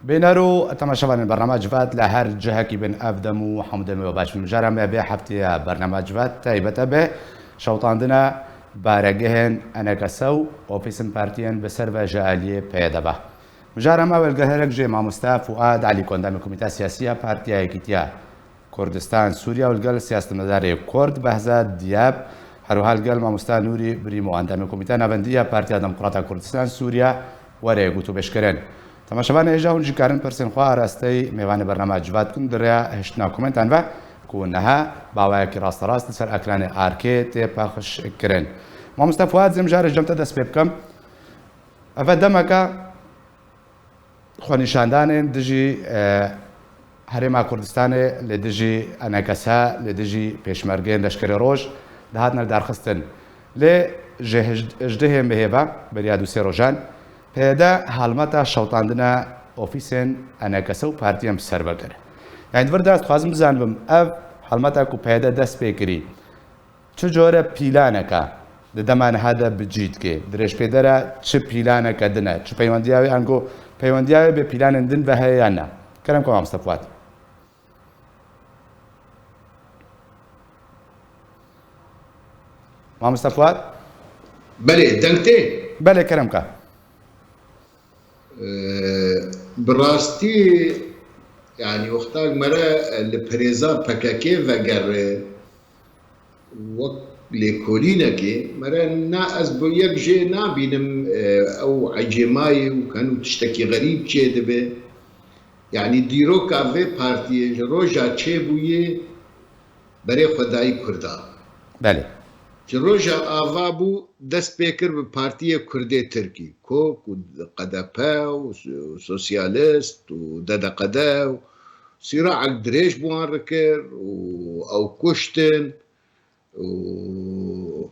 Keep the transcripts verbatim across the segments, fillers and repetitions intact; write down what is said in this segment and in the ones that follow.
Bîner û temaşevanên bernama Civat li her cihekî bin, ev dem û hemû demê we baş bin. Mijara me vê heftê ya bernama Civat taybet e bi şewitandina baregehên E N K S û ofîsên partiyên bi ser ve ji aliyê P Y D ve. Mijara me welgerek jê mamoste Fuad Elî, ku endamê Komîta Siyasî ya Partiya Yekîtiya Kurdistan Sûriye û li gel siyasetmedarê Kurd Behzad Diyab, her wiha li gel mamosta Nûrî Birîmo, endamê Komîteya Navendî ya Partiya Demokrata Kurdistan Sûriye, were gotûbêj kirin. Temaşevanê hêja hûn jî karin pirsên xwe arasteyî mêvanê bernama Civat bikin di rêya hiştina komentan ve, ku niha bi awayekî rasterast li ser ekranê arkê tê pexş kirin. Mamosta Fuad, zê mijarê ji cem te dest pê bikim. Eve demeke xwenîşandanên dijî, e, Herêma Kurdistanê, li dijî E N K S, li dijî pêşmergeyên Leşkerê Roj dihatine lidarxistin. Lê ji hej-, hejdehê mehê ve, beriya du sê rojan, P Y D helmeta şewitandina ofîsên E N K S û partiyên bi ser ve kir. Yanî di vir de ez dixwazim bizanibim, ev helmeta ku P Y D dest pê kirî, çi cure pîlaneke di dema niha de bi cî dike? Dirêjpêdera çi pîlaneke din e? Çi peywendiya wê, ango peywendiya wê bi pîlanên din ve heye yan ne? Kerem ke mamoste Fuat. Mamoste Fuat? Belê, deng tê? Belê, kerem ke. Ee, bi rastî, yanî wexta mere li pirêza P K K vegere, wek lêkolînekê, mere na ez bi yek jê nabînim, e, ew ecêmayê û kenu tiştekî xerîb çêdibe. Yanî dîroka vê partiyê ji roja çêbûyê berê xwe dayî Kurdan. Belê. Ji roja ava bû, dest pê kir bi partiyê Kurdê Tirkî, kok û Q D P û Sosyalist û D D Q D û sîraek dirêj bi wan re kir û ew kuştin. û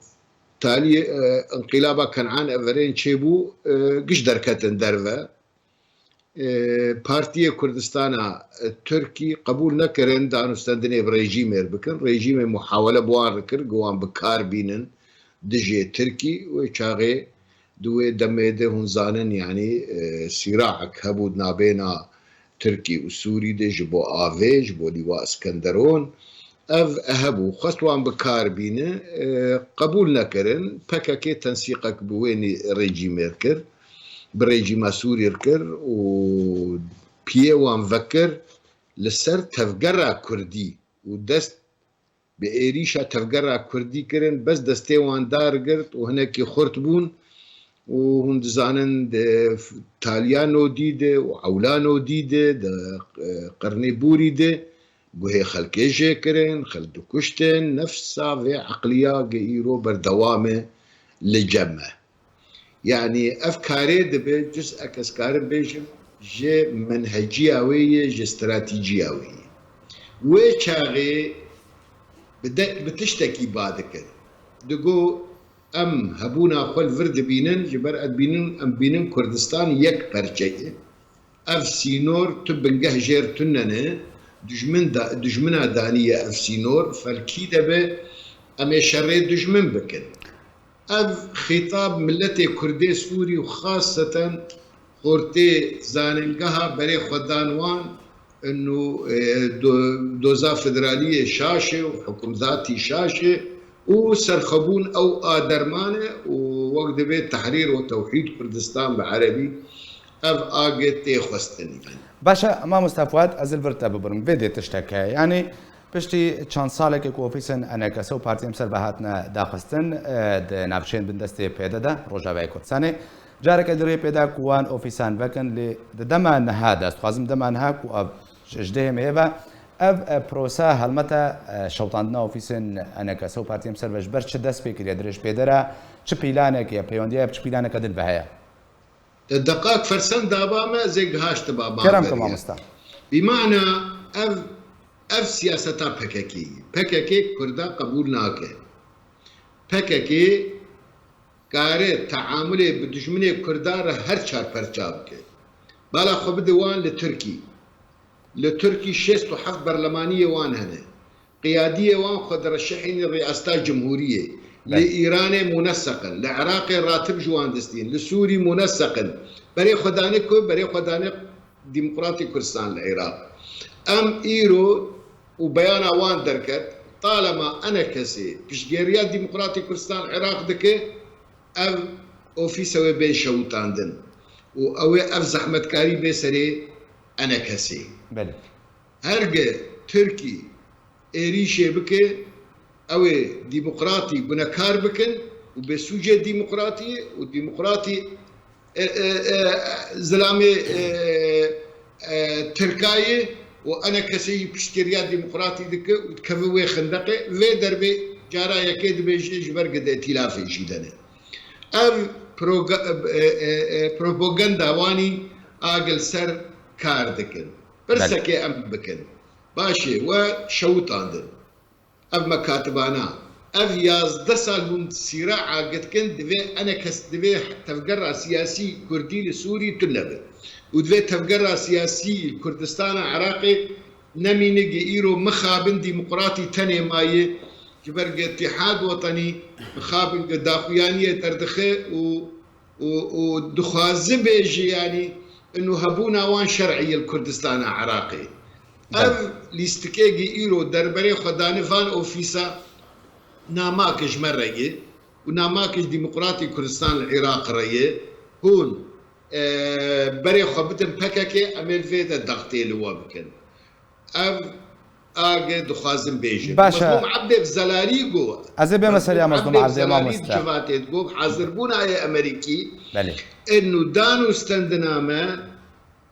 talî, e, înqîlaba Ken'an everên çêbû, e, giş derketin derve. E, Partiyê Kurdistana, e, Tirkî qebûl nekirin danûstendinê bi rejîmê re bikin. Rejîmê muhawele bi wan re kir, ku wan bi kar bînin dijê Tirkî. Wê çaxê Di wê demê de hûn zanin, yanî, e, sîraek hebû di nabêna Tirkî û Sûrî de ji bo avê, ji bo Lîwa Iskenderon. Ev hebû, xwest wan bi kar bîne, e, qebûl nekirin. P K K tensîqek bi wê nî-, rejîmê re kir, bi rejîma Sûrî re kir û piyê wan vekir li ser tevgera Kurdî û dest bi êrîşa tevgera Kurdî kirin, bes destê wan dargirt û hinekî xurt bûn û hûn dizanin di Taliya Nodî de û Ewla Nodî de, di, e, Qirnê Bûrî de guhê xelkê jê kirin, xelk dikuştin, nefsa vê eqliya ge îro berdewam e li cem me. Yanî ev karê dibe, cus ek ez karim bêjim, ji menheciya wê ye, ji stratîciya wê ye. Wê çaxê bi de-, bi tiştekî ba dikin. Digo, em hebûna xwe li vir dibînin, ji ber em bînin, em bînin Kurdistan yek perçe ye. Ev sînor tu bingeh jêr tune ne, dijmin da-, dijmina daniye ev sînor, felkî de be, em ê şerê dijmin bikin. Ev xîtab miletê Kurdê Sûrî û xaseten xortê zanîngeha berê xwe dan wan, inu, e, do-, doza federaliyê şaş e û hikûmdatî şaş e û serxwebûn ew a derman e û wek divê tehrîr û tewhîd Kurdistan bi erebî, ev a ge tê xwestin, yanî. Baş e, mamoste Fuat, ez li vir te bibirim. Vê dê tiştek heye. Yanî, piştî çend salekê ku ofîsên E N K S û partiyên bi ser ve hatine daxistin, e, di navçeyên bindestê P Y D de, Rojavayê Kurdistanê, careke di rê pê de ku wan ofîsan vekin, lê di dema niha de, ez dixwazim dema niha ku ev ji hejdehê mehê ve, ev, e, prosa helmeta, e, şewitandina ofîsên E N K S û partiyên bi ser ve ji ber çi dest pê kiriye, dirêjpêdera çi pîlanekê ye, peywendiya bi çi pîlaneke din ve heye? Te deqak fersend daba me, ez ê gihaştiba Kerem ke baveriya. Mamosta. Bi mana ev, ev siyaseta P K K ye. P K K Kurda qebûl nake. P K K kare teamulê bi dijminê Kurda re her çar perça bike. Bala xwe bide wan li Tirkî. Li Tirkî şêst û heft berlemaniyê wan hene. Qiyadiyê wan xwe direşehînin riyaseta cumhuriyê. Li Belê. Îranê muneseq in. Li Iraqê ratib ji wan distîn. Li Sûrî muneseq in. Berê xwe dane ku, berê xwe dane Demokratî Kurdistan li Iraq. Em îro û beyana wan derket, talema ENKSê piştgiriya Demokratî Kurdistan Iraq dike, ev ofîse wê bê şewitandin û ew ê ev zehmetkarî bê serê ENKSê. Belê. Herge Tirkî êrîşê bike, ew ê demokratî gunekar bikin û bê sûcê demokratiyê û demokratî, e, e, e, zilamê, e, e, Tirkayê û ENKSê yî piştgiriya demokratî dike û dikeve wê xindeqê. Vê derbê cara yekê dibêje ji ber gide tîlafê jî dene. Ev proga-, e, e, e, propaganda wanî agil ser kar dikin. Belê. Pirsekê em bikin. Başê we şewitandin. Ev mekatibana, ev yazdeh sal hûn sîra agir dikin, divê ENKS, divê tevgera siyasî kurdî li Sûrî tune be. Û divê tevgera siyasî li Kurdistana Iraqê nemîne, gi îro mixabin demokratî tenê maye, ji ber gi Îtîhad Wetenî mixabin gi daxuyaniyê derdixe û û, û dixwaze bêje, yanî, inu hebûna wan şer'î ye li Kurdistana Iraqê. Belê. Ev lîstikê gi îro derberê xwe dane van ofîsa, namake ji me re ye û namake ji Demokratî Kurdistan li Iraq re ye. Hûn, e, berê xwe bidin P K K, em ê li vê de dextê li we bikin. Ev age dixwazim bêjim. Baş e. Mezlûm Ebdê bi zelalî got. Ez ê bême seriya Mezlûm Ebdê bi Ebdê, zelalî mamoste. Di civatê digot, hazirbûna yê Emerîkî. Belê. Inu dan û stendiname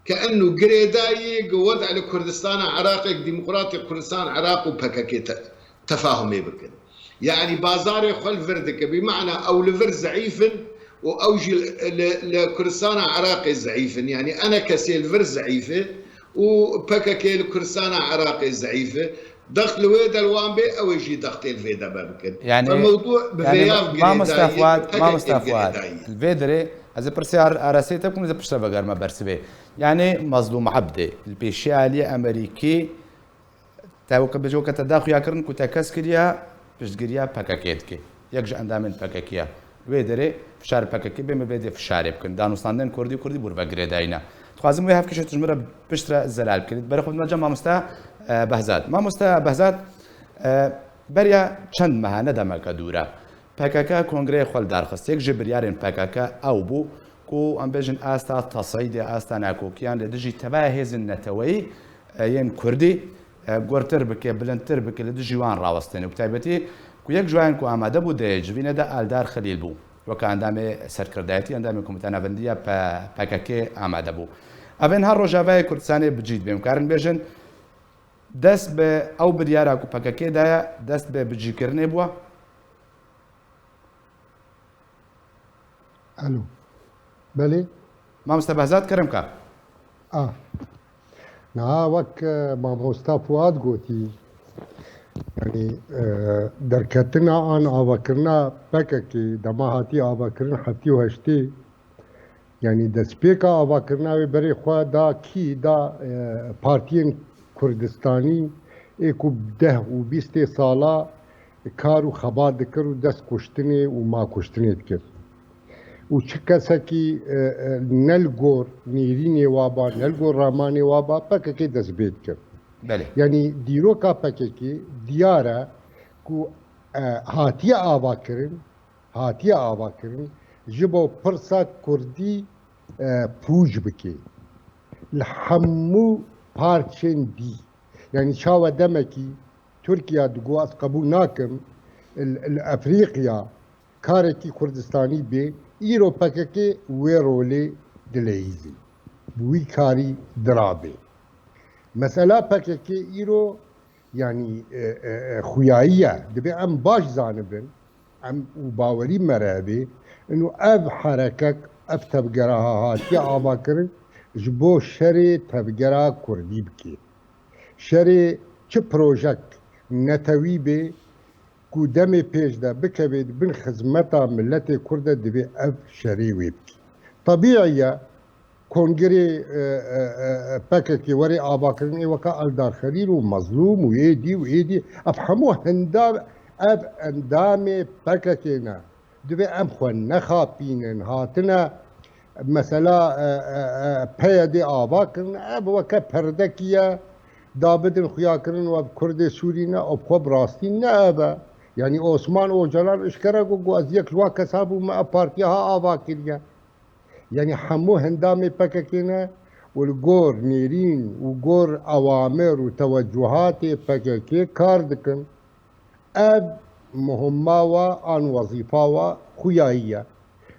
ke inu girêdayî gi wed li Kurdistana Iraqê, Demokratî Kurdistan Iraq û P K K te-, tefahumê bikin. Yanî bazarê xwe li vir dike. Bi mana ew li vir zeîf in û ew jî li, li, li Kurdistana Iraqê zeîf in. Yanî ENKSê li vir zeîf e û P K K li Kurdistana Iraqê zeîf e. Dext li wê de li wan bê, ew ê jî dextê li vê de me bikin. Yanî, Ve mewdû bi yanî vêyav ma-, mamoste girêdayî, Fuat, P K K mamoste Fuat, girêdayî. Li vê derê ez ê pirsê ar-, arasê te bikim, ez ê piştre vegerime bersivê. Yanî Mezlûm Ebdê, li pêşiya aliyê Emerîkî, Te weke bêje, weke te da xuya kirin ku te kes kiriya, piştgiriya P K K dike. Yek ji endamên P K K ya. Wê derê fişar P K K bê, me vê dê fişarê bikin. Danûstandên kurdî, kurdî bû ve girêdayî ne. Dixwazim wê hevkişê tu ji min re piştre zelal bikirî. Berê xwe bidime cem mamoste, e, Behzat. Mamoste Behzat, e, beriya çend meha, ne demeke dûr e, P K K kongreyê xwe li dar xist. Yek ji biryarên P K K ew bû ku, em bêjin, asta teseydê, asta nakokiyan li dijî tevaya hêzên neteweyî, e, yên kurdî, e, gurtir bike, bilindtir bike, li dijî wan rawestîne. Bi taybetî ku yek ji wan ku amade bû di civînê de Eldar Xelîl bû. Weke endamê serkirdayetî, endamê Komîteya Navendî ya P-, P K K amade bû. Evên her Rojavayê Kurdistanê bi cî dibên. Karin bêjin, dest bi ew biryara ku P K K daye, dest bi bicîkirinê bûye. Alo. Belê. Mamoste Behzat, kerem ka. A. Niha wek, e, mamosta Fuat gotî, yanî, e, derketina an avakirina P K K dema hatî avakirin heftê û heştê, yanî destpêka avakirina wê berê xwe da kî, da, e, partiyên Kurdistanî ê ku deh û bîstê sala kar û xebat dikir û dest kuştinê û makuştinê dikir. Û çi kesekî, e, e, ne li gor nêrînê wa ba, ne li gor ramanê wa ba, P K K dest bê dikir. Belê. Yanî dîroka P K K diyar e ku, e, hatiye avakirin, hatiye avakirin ji bo pirsa kurdî, e, pûç bike. Li hemû parçên dî. Yanî çawa demekî Tirkiye digo ez qebûl nakim li, li Efrîqiya karekî Kurdistanî bê, îro P K K wê rolê dileyîzî. Bi wî karî dirabê. Mesela P K K îro, yanî, e, e, e, xuyayiye. Dibê em baş zanibin, em û bawerî me re hebe, inu ev hereket, ev tevgera ha hatiye avakirin ji bo şerê tevgera kurdî bike. Şerê çi projek netewî bê ku demê pêş de bikeve di bin xizmeta miletê kurd de, divê ev şerê wê bike. Tebîî ye, kongrê, e, e, e, P K K werê avakirinê weke Eldar Xelîl û Mezlûm û êdî û êdî, ev hemû henda-, ev endamê P K K ne. Divê em xwe nexapînin, hatine Mesela, e, e, e, P Y D ava kirin, ev weke perdekî ye, da bidin xuyakirin we bi Kurdê Sûrî ne, ev xwe bi rastî ne ev e. Yanî Osman Ocalan eşkere got, got, "Ez yek ji wan kesa bûme, ev partiya ha ava kiriye." Yanî hemû hindamê P K K ne û li gor nêrîn û gor ewamir û tewecuhatê P K K kar dikin. Ev muhimma wa an wezîfa wa xuyayî ye.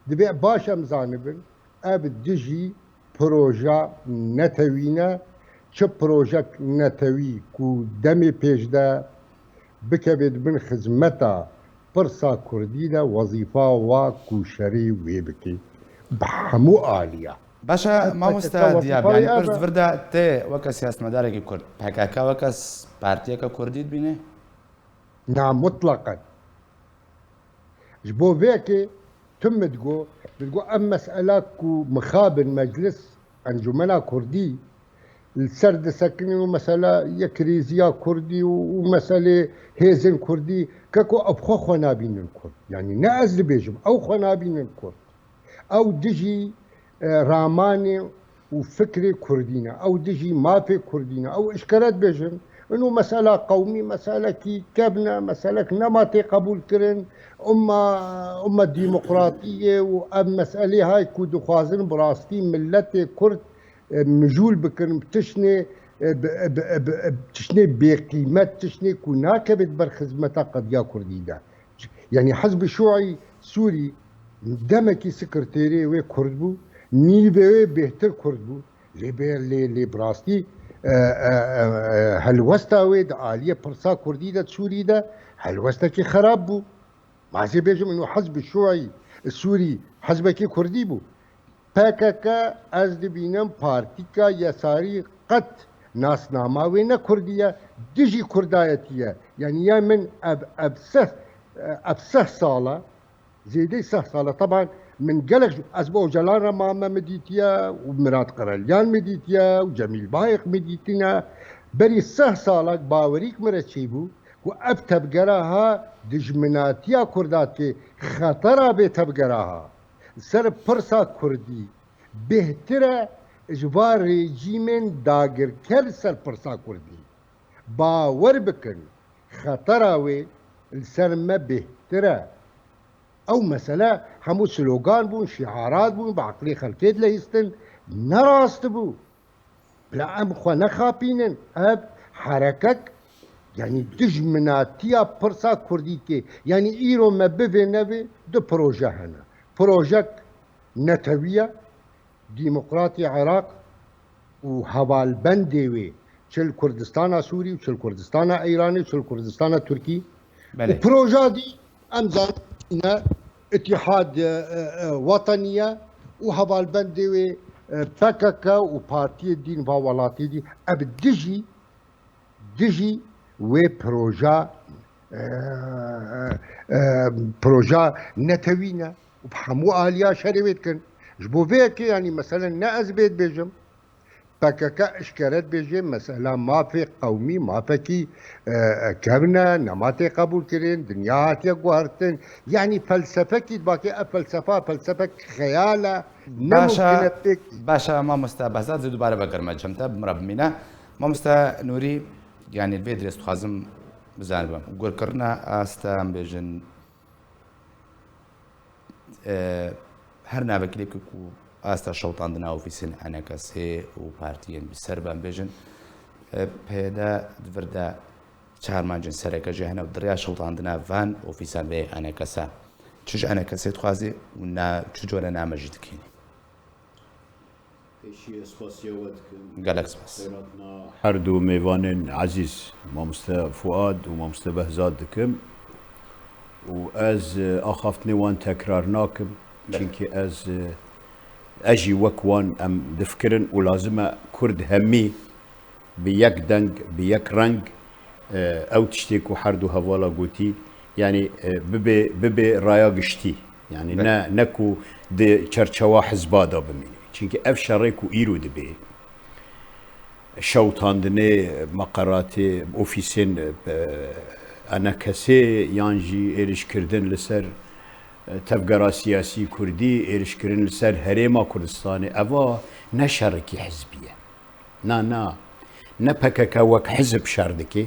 Divê baş em zanibin, ev dijî proja netewî ne, çi projek netewî ku demê pêş de bikeve di bin xizmeta pirsa kurdî de, wezîfa wa ku şerê wê bike bi hemû aliya. Baş e, Ev mamoste P K K Diyab, wezîfa yanî wê pirs ev e. Di vir de tê weke siyasetmedarekî kurd, P K K weke s-, partiyeke kurdî dibînî? Na, mutleqen. Ji bo vê yekê tu min digo, min digo ev mesela ku mixabin meclis, encûmena kurdî, li ser disekinî û mesela yekrêziya kurdî û, û meselê hêzên kurdî, keko ev xwe xwe nabînin kurd. Yanî ne ez dibêjim, ew xwe nabînin kurd. Ew dijî, e, ramanê û fikrê kurdî ne. Ew dijî mafê kurdî ne. Ew eşkere dibêjin. Ino mesela qewmî meselekî kevn e, meselek nema tê qebûlkirin. Umma, umma demokratiyê û ev meselê hay ku dixwazin bi rastî miletê kurd, e, mijûl bikin, tiştê, e, bi, bi, bi, bi, tiştê bêqîmet, tiştê ku nakeve di ber xizmeta qediya kurdî de. Yanî Hizb Şûî Sûrî demekî sekreterê wê kurd bû, nîvê wê bêhtir kurd bû. Lê bê, lê, lê bi rastî, e, e, e, e, helwesta wê di aliyê pirsa kurdî de, Sûrî de, helwestekî xerab bû. Ma ez ê bêjim, ino Hizb Şûî Sûrî hizbekî kurdî bû. P K K ez dibînim partîka yesarî qet nasnama wê ne kurdî ye, dijî kurdayetî ye. Yanî ya min ev, ev seh, ev seh sal e, zêdeyî seh sal e. Teban min gelek ji, ez bi Ocalan re mame min dîtiye û Mirat Qerelyan min dîtiye û Cemîl Bayik min dîtine. Berî seh salek bawerîk min re çêbû ku ev tevgera ha dijminatiya kurda dike, xetera vê tevgera ha. Li ser pirsa kurdî bêhtir e ji van rejîmên dagirker li ser pirsa kurdî. Bawer bikin, xetera wê li ser me bêhtir e. Ew mesele hemû slogan bûn, şiarat bûn, bi eqlê xelkê dileyistin, ne rast bû. Bila em xwe nexapînin, ev hereket, yanî dijminatiya pirsa kurdî dike. Yanî îro me bivê nevê du proje hene. Projek netewî ye, Demokratê Iraq û hevalbendê wê, çi li Kurdistana Sûrî û çi li Kurdistana Îranê û çi li Kurdistana Tirkî. Belê. Û proja dî, em zanîne, Îtîhad, e, e, Wetenî ye û hevalbendê wê, e, P K K û partiyê dîn va welatê dî. Ev dijî, dijî wê proja, e, e, e, proja netewî ne û bi hemû aliya şerê wê dikin. Ji bo vê yekê, yanî meselen ne ez bê dibêjim, P K K eşkere dibêje, mesela mafê qewmî, mafekî, e, e, kevn e, nema tê qebûlkirin, dinya hatiye guhertin. Yanî felsefekî dibakê, ev felsefa, felsefek xeyal e, ne Baş e, mumkin e pêk. Baş e, mamoste Behzad, zê dubare vegerime cem te, bi min re bimîne. Mamoste Nûrî, yanî li vê dirê ez dixwazim bizanibim. Gurkirina asta, em bêjin, e, her navekî lê bike ku asta şewitandina ofîsên E N K S û partiyên bi ser ve, em bêjin, e, P Y D di vir de çarmancên sereke jî hene û di rêya şewitandina van ofîsan vê E N K S çi ji E N K S dixwazî û na, çi cure name jî dikînî. Pêşî ez spasiya we dikim. Gelek spas. Xeyratna her du mêvanên ezîz, Mamoste Fuad û Mamoste Behzad dikim û ez, e, axaftinê wan tekrar nakim. Belê. Çimkî ez, e, ez jî wek wan em difikirin û lazim e Kurd hemî bi yek deng, bi yek reng, e, ew tiştê ku her du hevala gotî, yanî, e, bibe, bibe raya giştî. Yanî Be- ne, ne ku di çerçewa hizba de bimîne. Çimkî ev şerê ku îro dibe, şewitandinê meqeratê, ofîsên, e, E N K S'ê yan jî êrişkirdin li ser Tevgera siyasî kurdî êrişkirin li ser herêma Kurdistanê, eva ne şerekî hizbî ye. Na, na. Ne P K K wek hizb şer dike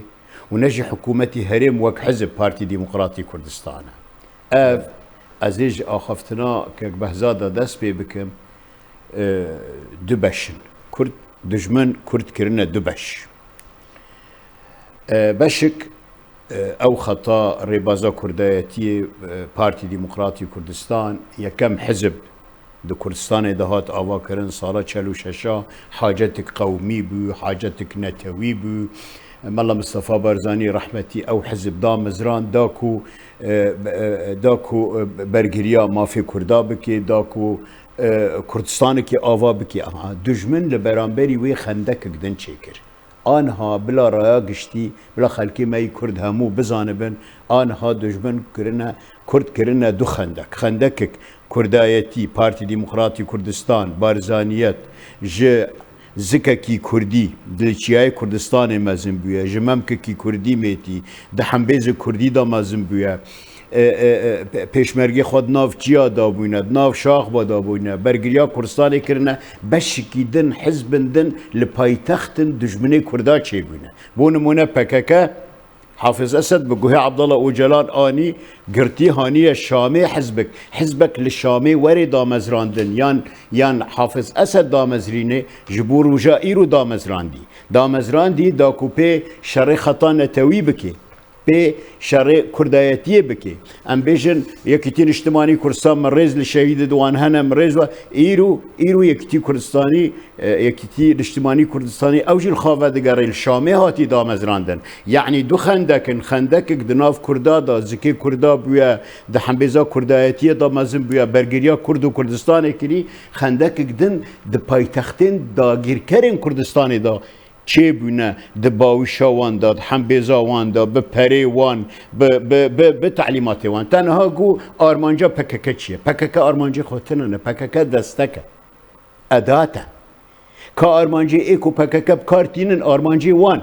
û ne jî hikûmetî herêm wek hizb Partî Demokratî Kurdistan e. Ev, ez ê ji axaftina Kek Behzad de dest pê bikim, e, du beş in. Kurd, dijmin Kurd kirine du beş. E, beşik, e, ew xeta rêbaza kurdayetiyê, e, Partî Demokratî Kurdistan yekem hizb di Kurdistanê de hat avakirin, sala çel û şeş a hacetik qewmî bû, hacetik netewî bû. Mela Mistefa Barzanî rehmetî ew hizb da mizran, da ku, e, e, da ku, e, bergiriya mafê Kurda bike, da ku, e, Kurdistanekî ava bike. Aha, dijmin li beramberî wê xendekek din çêkir. Anha bila raya giştî, bila xelkê me yî Kurd hemû bizanibin, anha dijmin kirine, Kurd kirine du xendek. Xendekek kurdayetî, Partî Demokratî Kurdistan, Barzaniyet, ji zikekî Kurdî, di çiyayê Kurdistanê mezin bûye, ji memkekî Kurdî mêtî, di hembêzê Kurdî de mezin bûye. E, e, e, pe-, pêşmergê xwe di nav çiya dabûyne, di nav şax ve dabûyne, bergiriya Kurdistanê kirine, beşikî din, hizbin din li paytextin dijminê Kurda çêbûyne. Bo nimûne P K K, Hafiz Esed bi guhê Abdullah Ocalan anî, girtî haniye Şamê hizbek, hizbek li Şamê werê damezrandin, yan, yan Hafiz Esed damezrînê, ji bo roja îro damezrandî. Damezrandî da ku pê şerê xeta netewî bike. Pê şerê kurdayetiyê bike. Em bêjin, Yekîtî Niştimanî Kurdistan, min rêz li şehîdê di wan hene, min rêz wa, îro, îro Yekîtî Kurdistanî, e, Yekîtî Niştimanî Kurdistanî, ew jî li xwe vedigere, li Şamê hatî damezrandin. Yanî du xendek in, xendekek di nav Kurda de, zikê Kurda bûye, di hembêza kurdayetiyê de mezin bûye, bergiriya Kurd û Kurdistanê kirî, xendekek din di paytextên dagîrkerên Kurdistanê de çêbûne, di bawîşa wan de, di hembêza wan de, bi perê wan, bi, bi, bi, bi telîmatê wan. Te niha got armanca P K K çi ye? P K K armancê xwe tune ne, P K K destek e, edat e. Ka armancê ê ku P K K bi kar tînin, armancê wan.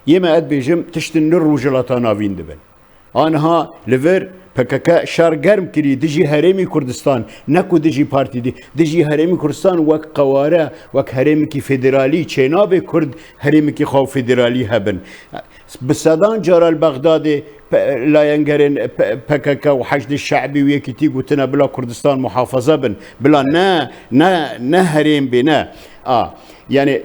Yê me ez dibêjim, tiştin li Rojhilata Navîn dibin. Aniha li vir P K K şer germ kirî dijî Herêmî Kurdistan, ne ku dijî partî dî, dijî Herêmî Kurdistan wek qeware, wek herêmekî federalî çênabe Kurd herêmekî xwe federalî hebin. Bi sedan cara li Bexdadê pe-, layengerên pe-, P K K û Heşdê Şe'bî û Yekîtî gotine bila Kurdistan muhafaza bin, bila ne, ne, ne herêm bê, ne. A, yani,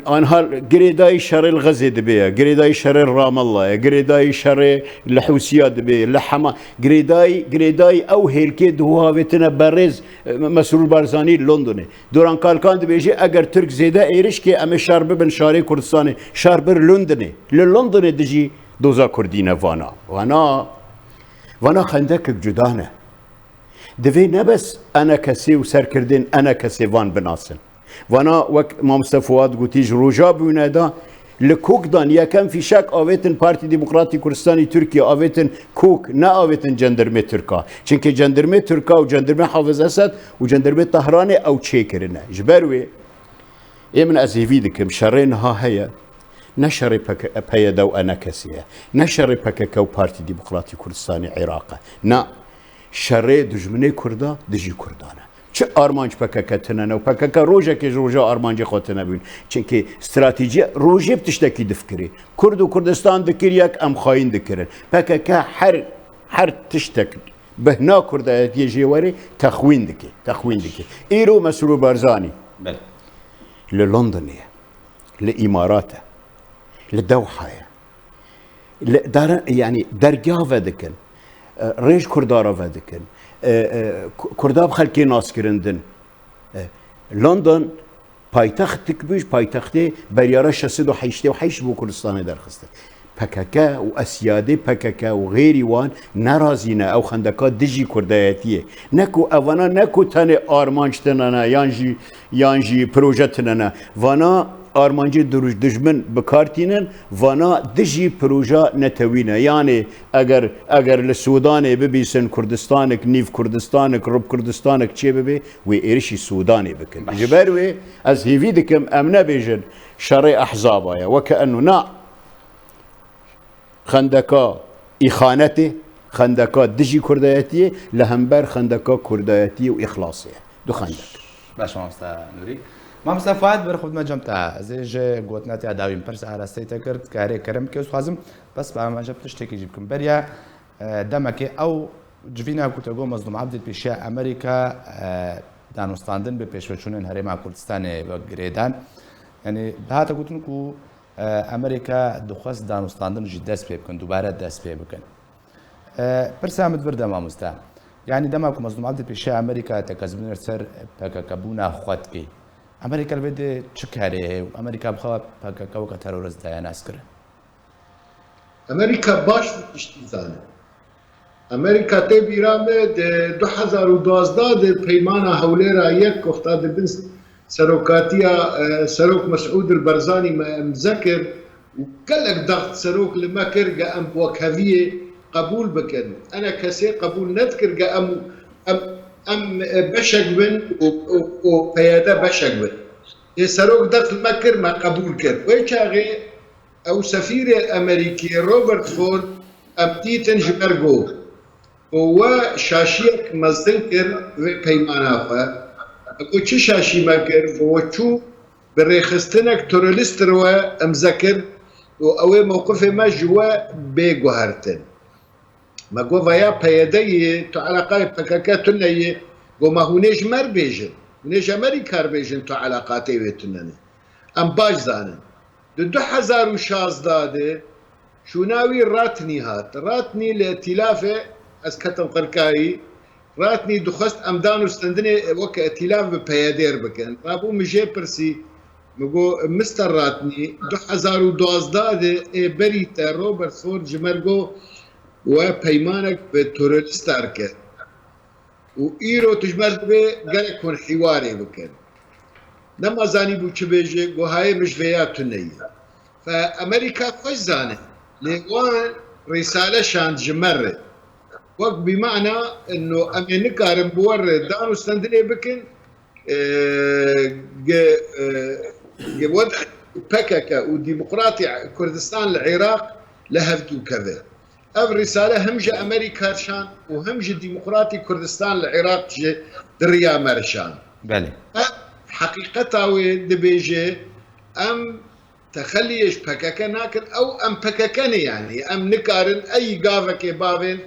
anha girêdayî şerê li Xezê dibe ye, girêdayî şerê li Ramallah ye, girêdayî şerê li Hûsiya dibe ye, li Hema-, girêdayî, girêdayî ew hêlkê di ho havêtine berêz, e, Mesrûr Barzanî li Londonê. Doran Kalkan dibêje, eger Tirk zêde êriş ke, em ê şer bibin şarê Kurdistanê. Şer bir Londonê. Li Londonê dijî doza Kurdî ne vana. Vana, vana xendekek cuda ne. Divê ne bes enekesê û serkirdên enekesê van binasin. Vana wek Mamoste Fuad gotî ji roja bûne de li Kok dan yekem fîşek avêtin Partî Demokratî Kurdistanî Tirkiye avêtin Kok, ne avêtin cendirmê Tirka. Çimkî cendirmê Tirka û cendirmê Hafiz Esed û cendirmê Tehranê ew çêkirine. Ji ber wê ê min ez hêvî dikim şerê niha heye. Ne şerê P K, P Y D û enekesê ye. Ne şerê P K K û Partî Demokratî Kurdistanê Iraq e. Na. Şerê dijminê Kurda dijî Kurdan e. Çi armanc P K K tine ne û P K K rojekê ji roja armancê xwe tine bûn. Çimkî stratejî rojê bi tiştekî difikirî. Kurd û Kurdistan dikir yek, em xayîn dikirin. P K K her, her tiştek bihna kurdayetiyê jê werê texwîn dike. Texwîn dike. Îro Mesrûr Barzanî Belê. Li Londonê ye. Li Îmarat e. Li Dewha ye. Li, dare, yani dergiha vedikin. E, rêj Kurda re vedikin. E, e, Ku-, Kurda bi xelkê nas kirin din. E, London paytextik bû, ji paytextê beryara şeş sed û heştê û heşt bo Kurdistanê derxistin. P K K û esiyadê P K K û xêrî wan nerazî ne ew xendeka dijî kurdayetiyê. Ne ku evana ne ku tenê armanc tine ne, yan jî, yan jî proje tine ne. Vana armancê duruj dijmin bi kar tînin, vana dijî proja netewî ne. Yanê eger, eger li Sûdanê bibîsin Kurdistanek, nîv Kurdistanek, rub Kurdistanek çê bibe, wê êrişî Sûdanê bikin. Baş. Ji ber wê ez hêvî dikim em nebêjin şerê ehzaba ye. Weke eno na xendeka îxanetê, Xendeka dijî kurdayetiyê li hember xendeka kurdayetiyê û îxlasê ye. Du xendek. Baş, mamosta Nûrî. Mamosta Fuad, ber xwe bidime cem te. Ez ê ji gotina te ya dawîn pirs arasteyê te kir, dikarê kerem bike, ez dixwazim bes bi amaje tiştekî jî bikim. Beriya, e, demekê ew civîna ku te got Mezlûm Ebdî pêşiya Amerîka, e, danûstandin bi pêşveçûnên Herêma Kurdistanê ve girêdan. Yanî dihate gotin ku, e, Amerîka dixwest danûstandin jî dest pê bikin, dubare dest pê bikin. E, pirsa min di vir de mamoste. Yanî dema ku Mezlûm Ebdî pêşiya Amerîka tekezbûnê ser P K K bûna xwe dikê. Amerîka li vê de çi karê heye û Amerîka bixwe P K K weke terorist daye nas kirin? Amerîka baş vî tiştî zane. Amerîka tê bîra me di du hezar û duwazdeh de peymana Hewlêra yek ku xta di bin serokatiya, e, Serok Mesûd el Barzanî me imze kir û gelek daxt serok li me kir ge em bi wekheviyê qebûl bikin. Ene kesê qebûl nedikir ge em, em, em, e, beşek bin û, û, û P Y D beşek bin. Ê serok daxt li me kir, me qebûl kir. Wê çaxê ew sefîrê Amerîkî Robert Ford em dîtin ji ber got. Û we şaşiyek mezin kir vê peymana xwe. Got, çi şaşî me kir? Got, we çû bi rêxistinek terorîst re we imze kir û ew ê mewqifê me ji we bê guhertin. Me got, veya P Y D yê, tu eleqayê P K K tune yê. Got, ma hûn ê ji me re bêjin. Hûn ê ji Amerîka re bêjin tu eleqatê wê tune ne. Em baş zanin. Di du hezar û şazdeh de şûna wî Ratnî hat. Ratnî li îtîlafê, ez ketim qirkayî, Ratnî dixwest em danûstendinê weke îtîlaf bi P Y D re bikin. Rabû min jê pirsî, min got, Mister Ratnî, du hezar û duwazdeh de ê berî te Robert Ford ji me re got, we peymanek bi terorîsta re kir. Û îro tu ji me re dibê gelek hûn hîwarê bikin. Nema zanîbû çi bêje, got, hayê, min ji vêya tune ye. Fe Amerîka xweş zane, lê wan rîsale şand ji me re. Wek bîmana ino em ê nikarin bi we re danûstendinê bikin, e, ge, e, ge wed P K K û Demokratî Kurdistan li Iraq li hev dû keve. Ev rîsale him ji Amerîka re şand û him ji Demokratî Kurdistan li Iraq ji di riya me re şand. Belê. Ev heqîqeta wê dibêje, em texeliyê ji P K K nakin, ew em P K K ne yanî. Em nikarin ey gavekê bavên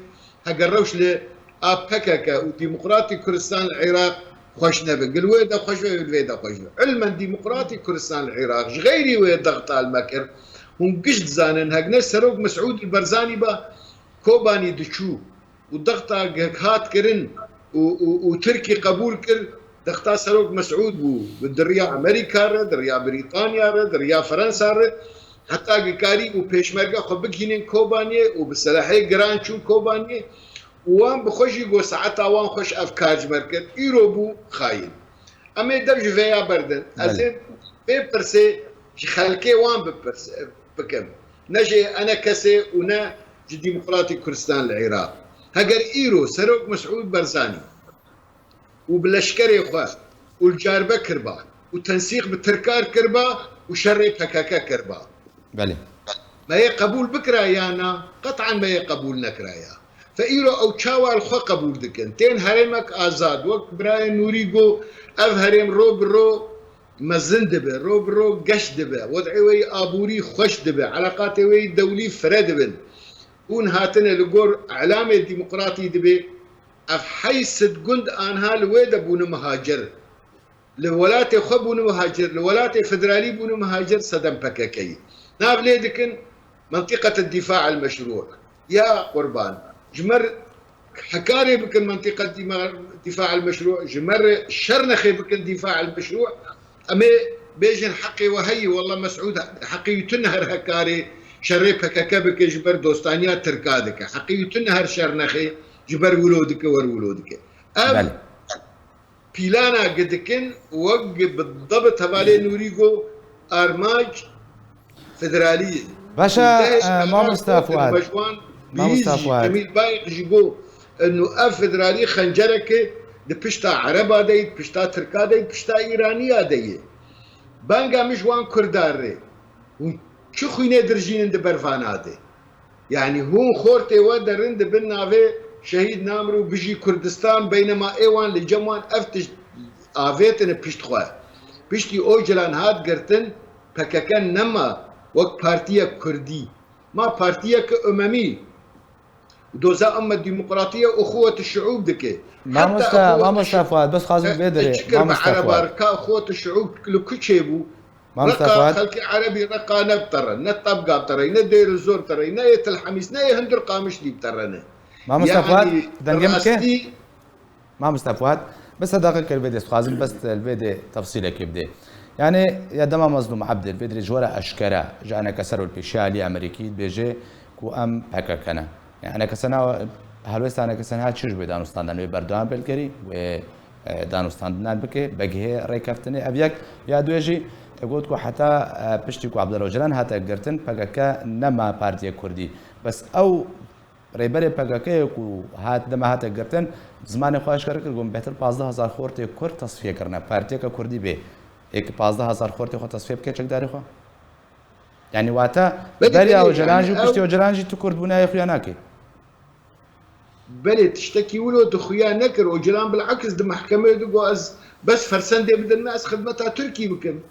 heger rewş li a P K K û Demokratî Kurdistan li Iraq xweş nebe. Gil wê de xweş be, gil vê de xweş be. Ilmen Demokratî Kurdistan li Iraq ji xeyrî wê dexta li me kir. Hûn giş dizanin, hek ne Serok Mesûd li Berzanî ba Kobanî diçû û dexta hek hat kirin û, û, û Tirkî qebûl kir, dexta Serok Mesûd bû. Di riya Amerîka re, di riya Brîtanya re, di riya Fransa re, heta gikarî û pêşmerge xwe bigihînin Kobaniyê û bi selehê giran çûn Kobaniyê. Û wan bi xwe jî got, saeta wan xweş ev kar ji me re kir, îro bû xayîn. Em ê dev ji vêya berdin. Ez ê vê pirsê ji xelkê wan bipirs-, bikim. Ne ji ENKSê û ne ji Demokratîk Kurdistan li Iraq. Heger îro Serok Mesûd Berzanî û bi leşkerê xwe û li carbe kiriba û tensîq bi Tirkar kiriba û şerê P K K kiriba. Belê. Me yê qebûl bikira ya na? Qet'an me yê qebûl nekira ya. Fe îro ew çawa li xwe qebûl dikin? Tên herêmek azad, wek birayê Nûrî got, ev herêm ro bi ro mezin dibe, ro bi ro geş dibe, wed'ê wê yî aborî xweş dibe, eleqatê wê yî dewlî fire dibin. Hûn hatine li gor îlamê demokratî dibe, ev heyşt sed gund anha li wê de bûne muhacir. Li welatê xwe bûne muhacir, li welatê federalî bûne muhacir sedem P K K yî. Nav lê dikin, منطقة الدفاع المشروع. Ya qurban. Ji me re hekarê bikin منطقة دفاع المشروع. Ji me re Şernexê bikin دفاع المشروع. Em ê bêjin heqê we heyî, wela Mesûd heqê wî tune her hekarê şerê P K K bike, ji ber dostaniya Tirka dike. Heqê wî tune her Şernexê ji ber wilo dike, wer wilo dike. Ev Belê. Pîlana gi dikin, wek gi bi debit hevalê Nûrî got, armanc federalî ye. Baş e, Û dehê e, mamosta Fuad. Bejwan Mamosta bihîz jî, Fuad. Cemîl Bayik jî got, eno ev federalî xencereke di pişta Ereba de yî, di pişta Tirka de yî, di pişta Îraniya de yî. Banga min ji wan Kurda re. Hûn çi xwînê dirjînin di ber vana de? Yanî hûn xortê we derin dibin navê Şehîd Namir û Bijî Kurdistan, beynema ê wan li cem wan ev tişt avêtine pişt xwe. Piştî Ocalan hat girtin, P K K nema wek partiyek kurdî. Ma partiyeke umemî, doza emme demokratiye û xuwet şiûb dike. Mamoste, mamoste Fuat, bes xwazim vê dirê, mamoste Fuat. Ka xuwet şiûb li ku çêbû? Mamoste Fuat. Xelkê erebî reqa ne bi te re, ne tebga bi te re, ne Dêr Zor te re, ne yê Til Hemîs, ne yê Hundir Qamişlî bi te re ne. Mamoste Fuat, dengê min ke? Mamoste Fuat, bi sedaqe kir vê dê, dixwazim bes li vê dê tefsîlekê bidê. Yani ya dema Mazlûm Ebdî vê dirê ji we re eşkere ji enekese re pêşiya alî Amerîkî dibêje ku em P K K ne. Yani enekese na, helwêsta enekese niha çi ji wê danûstandan wê berdewam bê li gerî wê, e, danûstandinan bike, begihê rêkeftinê ev yek. Ya duê jî, e, got ku heta, e, piştî ku Abdullah Ocalan hate girtin, P K K nema partiyê kurdî. Bes ew Rêberê P K K yê ku hat, dema hate girtin, zimanê xwe eşkere kir, got, bêhtir pazdeh hezar xortê Kurd tesfiye kirine. Partiyeke Kurdî bê. Ê ki pazdeh hezar xortê xwe tesfiye bike çekdarê xwe? Yani wate beriya Ocalan jî û piştî Ocalan jî tu Kurd bûna yê xuya nake. Belê, tiştekî wilo tu xuya nekir. Ocalan bilakis di mehkemeyê de got, ez bes fersendê bidin me, ez xidmeta Tirkî bikim.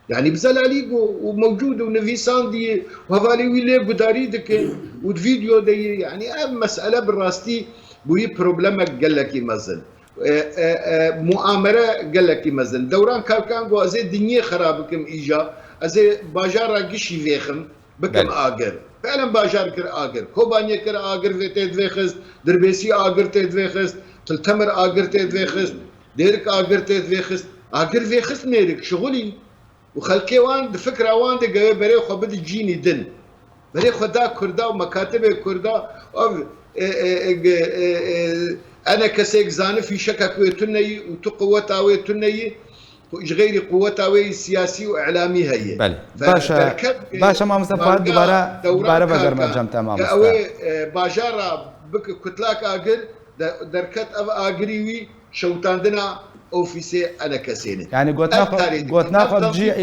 Yani bi zelalî bû û mewcûd û nivîsandî û hevalê wî lê gudarî dikin û di vîdeo de yê, yani ev mesele bi rastî bûyî problemek gelekî mezin. E, e, e, muamere gelekî mezin. Dewran Kalkan got, ez ê dinyê xera bikim îja, ez ê bajara gişî vêxim, bikim agir. Felen bajar kir agir. Kobaniyê kir agir vê tê divêxist, Dirbêsî agir tê divêxist, Tiltemir agir tê divêxist, Dêrik agir tê divêxist. Agir vêxist mêrik, şixulî. Û xelkê wan di fikra wan de gewê berê xwe bidi cînî din. Berê xwe da Kurda û mekatibê Kurda, ev, e, e, e, e, e, ene kesek zani fîşekek wê tuneyî û tu quweta wê tuneyî, ji xeyrî quweta wê yî siyasî û îlamî heye. Belê. Baş e, baş e, mamoste Fuat, dubare, dubare vegerme cem te, mamoste. Ew ê, e, bajara bike kutlak agir, de-, derket ev agirî wî şewitandina ofîsê enekesê ne. Yani gotina xwe, gotina xwe bi cî,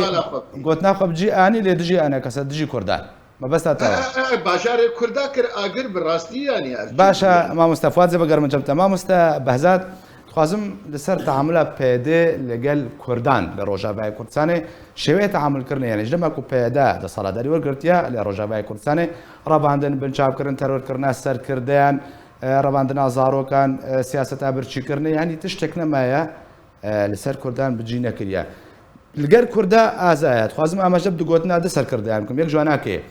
gotina xwe bi cî anî lê dijî enekese, dijî Kurdan. Mebesta te wa. E, e, e, bajarê Kurda kir agir bi rastî yani. Baş e, mamoste Fuat, zê vegerme cem te. Mamoste Behzat, dixwazim li ser teamula P Y D li gel Kurdan li Rojavayê Kurdistanê, şêweyê teamulkirinê, yani ji dema ku P Y D desthilatdarî wergirtiye li Rojavayê Kurdistanê, revandin, binçavkirin, terorkirina serkirdeyan, e, revandina zarokan, e, siyaseta birçîkirinê, yanî tiştek nemaye, e, li ser Kurdan bi cî nekiriye. Li gel Kurda azaye, dixwazim amaje bi du gotina di serkirdeyan bikim. Yek ji wan ake,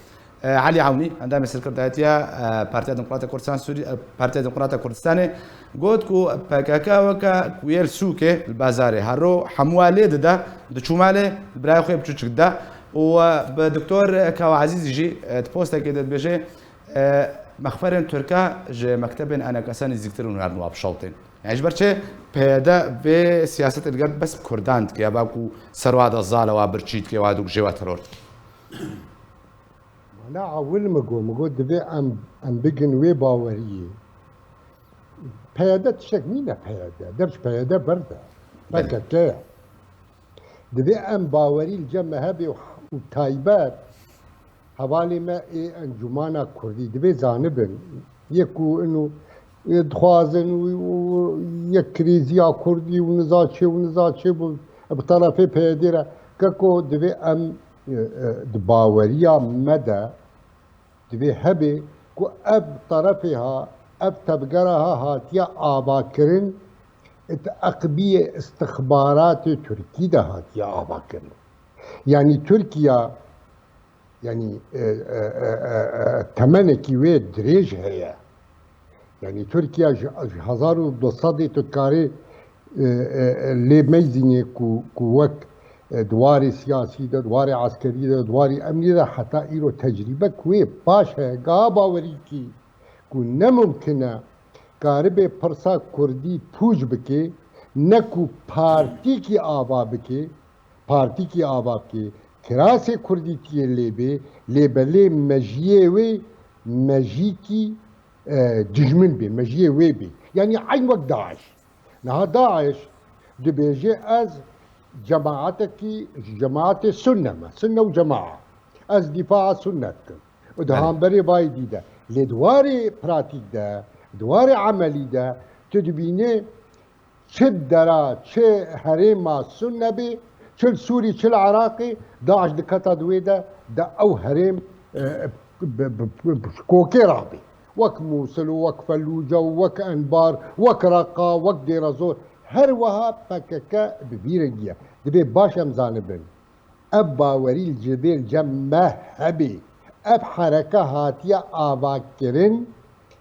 e, Elî Ewnî, endamê serkirdayetiya, e, Partiya Demokrata Kurdistan Sûrî-, e, Partiya Demokrata Kurdistanê, got ku P K K weke ku yê li sûkê, li bazarê, her ro hemû lê dide, diçû malê, birayê xwe biçûçik dide. Û, e, bi Doktor Kawa Ezîzî jî, e, di postekê de dibêje, E, mexferên Tirka ji mektebên enekese nêzîktir û nerdin wa bişewtên. Yani ji ber çi P Y D vê siyasetê li gel bes bi Kurdan dike, ya ba ku serwa de zale wa birçî dike, wa dûk jê wa teror dike. Mana ewil min got, min got divê em, em bigin wê baweriyê. P Y D tiştek nîne P Y D, dev ji P Y D berde. Belê. P K K ye. Divê em bawerî li cem me hebe û, û taybet hevalê me ê Encûmana Kurdî divê zanibin, yê ku ino, ê dixwazin û, û yek krîziya Kurdî û niza çê û niza çê bû bi terefê P Y D re. Keko divê em, e, e, di baweriya me de divê hebe ku ev terefê ha, ev tevgera ha hatiye avakirin, di eqbiyê istixbaratê Tirkî de hatiye avakirin. Yanî Tirkiye, yanî, e, e, temenekî wê dirêj heye. Yanî Tirkiye ji, ji hezar û du sedê tu dikarî, e, e, e, lê meyzînê ku, ku wek, e, di warê siyasî de, di warê eskerî de, di warê emnî de heta îro tecrîbek wê baş heye. Gaha bawerîkî ku ne mimkin e karibê pirsa kurdî pûç bike, ne ku partîkî ava bike, partîkî ava bike, kirasê kurdîtiyê lê bê, lê belê mejiyê wê mejîkî, e, dijmin bê, mejiyê wê bê. Yanî eyn wek DAIŞ. Niha DAIŞ dibêje, ez cemaatekî, ji cemaatê sunne me, sunne û cemaa. Ez dîfaa sunne dikim. Û di hemberê vayî dî de. Lê di warê pratîk de, di warê emelî de tu dibînî çi dera, çi herêma Sunne bê, çi li Sûrî, çi li Iraqê, DAIŞ diketa di wê de, de ew herêm, e, bi, bi, bi, bi kokê rabê. Wek Mûsil û wek Felûce û wek Enbar, wek Reqa, wek Dêrezor, her wiha P K K bi vî rengî ye. Dibê baş em zanibin. Ev bawerî li civê li cem me hebê. Ev hereke hatiye avakirin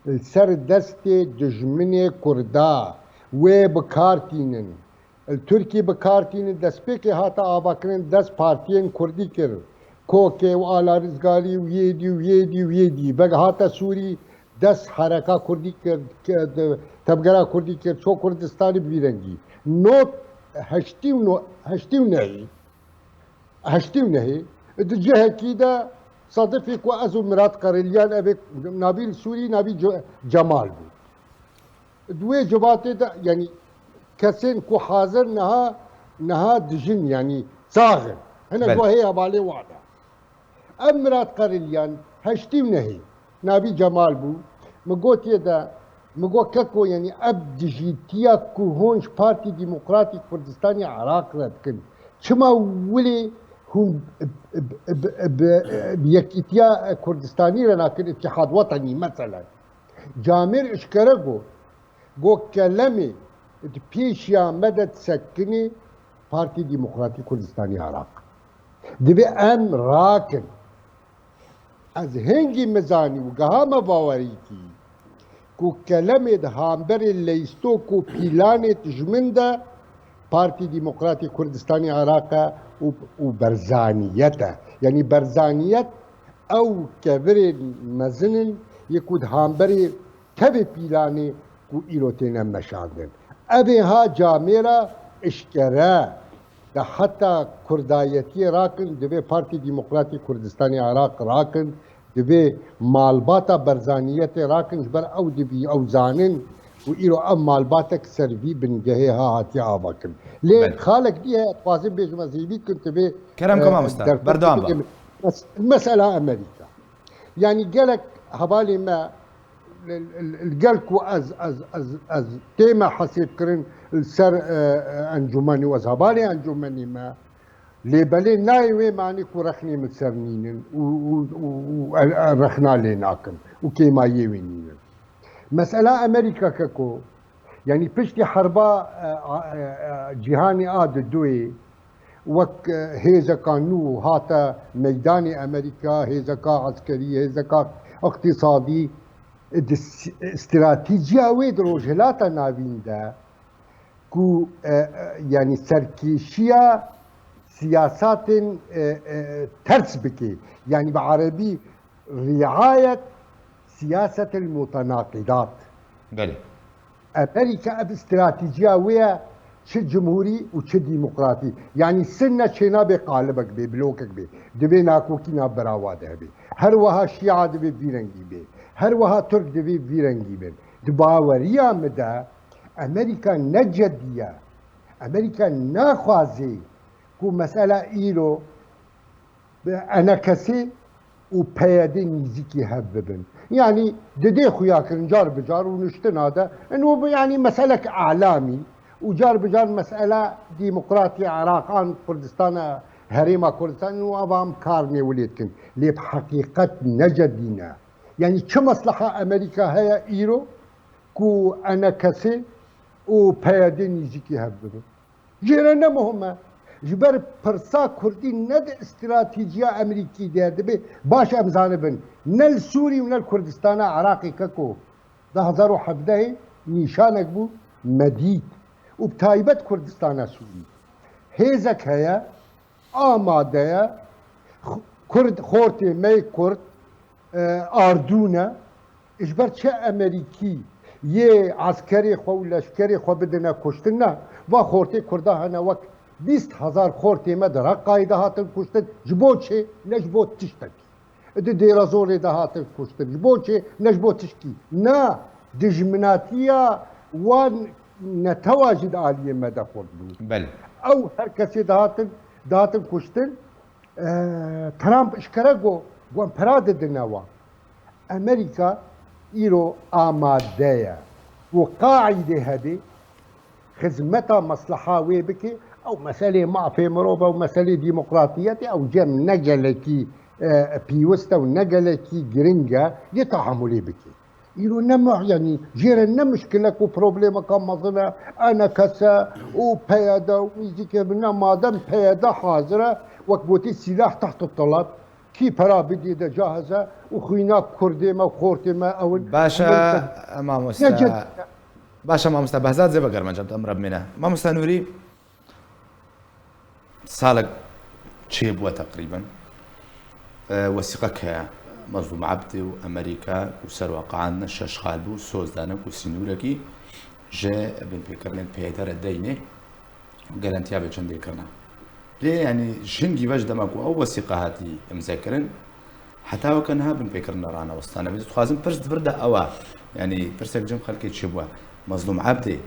li ser destê dijminê Kurda. Wê bi kar tînin. Li Tirkî bi kar tînin. Destpêkê hate avakirin dest partiyên Kurdî kir. Kokê û Ala Rizgarî û yê dî û yê dî û yê dî. Veg hate Sûrî dest hereka Kurdî kir, ke-, de-, tevgera Kurdî kir. Ço Kurdistanî bi vî rengî. Not heştî û no-, heştî û nehê. Heştî û nehê, di cihekî de sadifî ku ez û Mirat Qeriliyan evê navî li Sûrî navî Ce-, Cemal bû. Di wê civatê de, yanî kesên ku hazir niha, niha dijin, yanî sax in. Hene Belê. Guhê hevalê wan e. Ev Mirat Qeriliyan heştî û nehê navî Cemal bû. Min gotiye de, min got, Keko, yanî ev dijîtiya ku hûn ji Partî Demokratî Kurdistanê Iraq re dikin, çima wilê hûn bi, bi, bi, bi, bi Yekîtiya Kurdistanî re nakin, Îtîhad Wetenî meselen? Camêr eşkere got, Got, Kelemê di pêşiya me de disekinê Partî Demokratî Kurdistanî Iraq. Divê em rakin. Ez hingî min zanî û geha me bawerî kî ku Kelemê di hamberê leysto ku pîlanê dijmin de Partî Demokratî Kurdistanî Iraq e û, û Berzaniyet e. Yanî Berzaniyet ew kevirên mezin in yê ku di hamberê tevê pîlanê ku îro têne meşandin. Evê ha camêra eşkere de heta kurdayetiyê rakin, divê Partî Demokratî Kurdistanê Iraq rakin, divê malbata berzaniyetê rakin, ji ber ew dibî, ew zanin ku îro ev malbatek ser vî bingehê ha hatiye avakirin. Lê Belê. Xalek dî heye, dixwazim bêjim, ez hêvî dikim tu vê, Kerem e, ku mamosta, derfetê berdewam be. Bidin. Mes-, mesela Amerîka. Yanî gelek hevalê me, li, li, li gel ku ez, ez, ez, ez tême hesêbkirin li ser, e, e, encûmenê û ez hevalê encûmenê me, lê belê nayê wê manî ku rexnê min ser nînin û, û, û, û e, e, rexna lê nakim û kêmayiyê wê nînin. Mesela Amerîka keko, yanî piştî herba, e, a, e, e, cîhanê a di duyê, wek, e, hêzeka nû hate meydanê Amerîka, hêzeka eskerî, hêzeka îqtîsadî, e, di s-, stratîjiya wê di Rojhilata Navîn de ku, e, e, yanî serkêşiya siyasatên, e, e, ters bike. Yanî bi erebî riayet siyasetil mutenaqidat. Belê. Amerîka ev stratîjiya wê ye, çi cumhurî û çi demokratî. Yanî Sinne çênabe qalibek bê, blokek bê. Divê nakokî nav berawa de hebe. Her wiha Şîa divê vî rengî bê. Her wiha Tirk divê vî rengî bin. Di baweriya min de Amerîka ne cedî ye. Amerîka naxwaze ku mesela îro bi enekesê û peyedê nîzîkî hev bibin. Yanî didê xuya kirin car bi car û niştina de, ino bi, yanî meselek alamî û car bi car mesela demokratî Iraq an Kurdistana, herêma Kurdistanê û ava em kar nêwilê dikin. Lê bi heqîqet ne cedî ne. Yanî çi mesleha Amerîka heye îro ku enekesê û peyedê nîzîkî hev bibin? Jê re ne muhim e. Ji ber pirsa kurdî ne di stratîjiya Amerîkî de ye. Dibê baş em zanibin. Ne li Sûrî û ne li Kurdistana Iraqê keko. Du hezar û hevdehê nîşanek bû, me dît. Û bi taybet Kurdistana Sûrî. Hêzek heye, amade ye. Kurd, xortê me yê Kurd, e, ardû ne. Ji ber çi Amerîkî yê eskerê xwe û leşkerê xwe bidine kuştin ne? Va xortê Kurda hene wek bîst hezar xortê me di Reqayê de hatin kuştin. Ji bo çi? Ne ji bo tiştekî. Di Dêrezorê de hatin kuştin. Ji bo çi? Ne ji bo tişkî. Na, dijminatiya wan netewa jî di aliyê me de xurt bû. Belê. Ew her kesê dihatin, dihatin kuştin. E, Trump eşkere got, got, em pera didine wan. Amerîka îro amade ye ku qaîdê hebê xizmeta mesleha wê bike, ew meselê mafê mirov e, ew meselê demokratiyetê, ew cem ne gelekî, e, pîwist e û ne gelekî giring e, yê tehamulê bike. Îro ne muh-, yanî jê re ne muşkilek û problemeka mezin e, enekese û peyede û mîzîkê bi ne madem peyede hazir e, wek gotî sîlah teht teleb, kî pera bidî de cahiz e û xwîna kurdê me û xortê me ew in. Baş e, Emerîka mamoste. Ne ced- Baş e, mamoste Behzad, zê vegerme cem te, em re bimîne. Mamoste Nûrî, salek çêbûye teqrîben. E, wesîqek heye. Mezlûm Ebdî û Amerîka û Serwa Qaan ne şeş xal bû, soz dane ku sînûrekî ji binpêkirinên peyde re deynê. Garantiya vê çendê kirine. Lê, yanî, ji hingî ve ji dema ku ew wesîqe hatî îmzekirin, heta weke niha binpêkirin ranewestane. Vê dixwazim pirs di vir de ew e. Yanî, pirsek cem xelkê çêbûye. Mezlûm Ebdê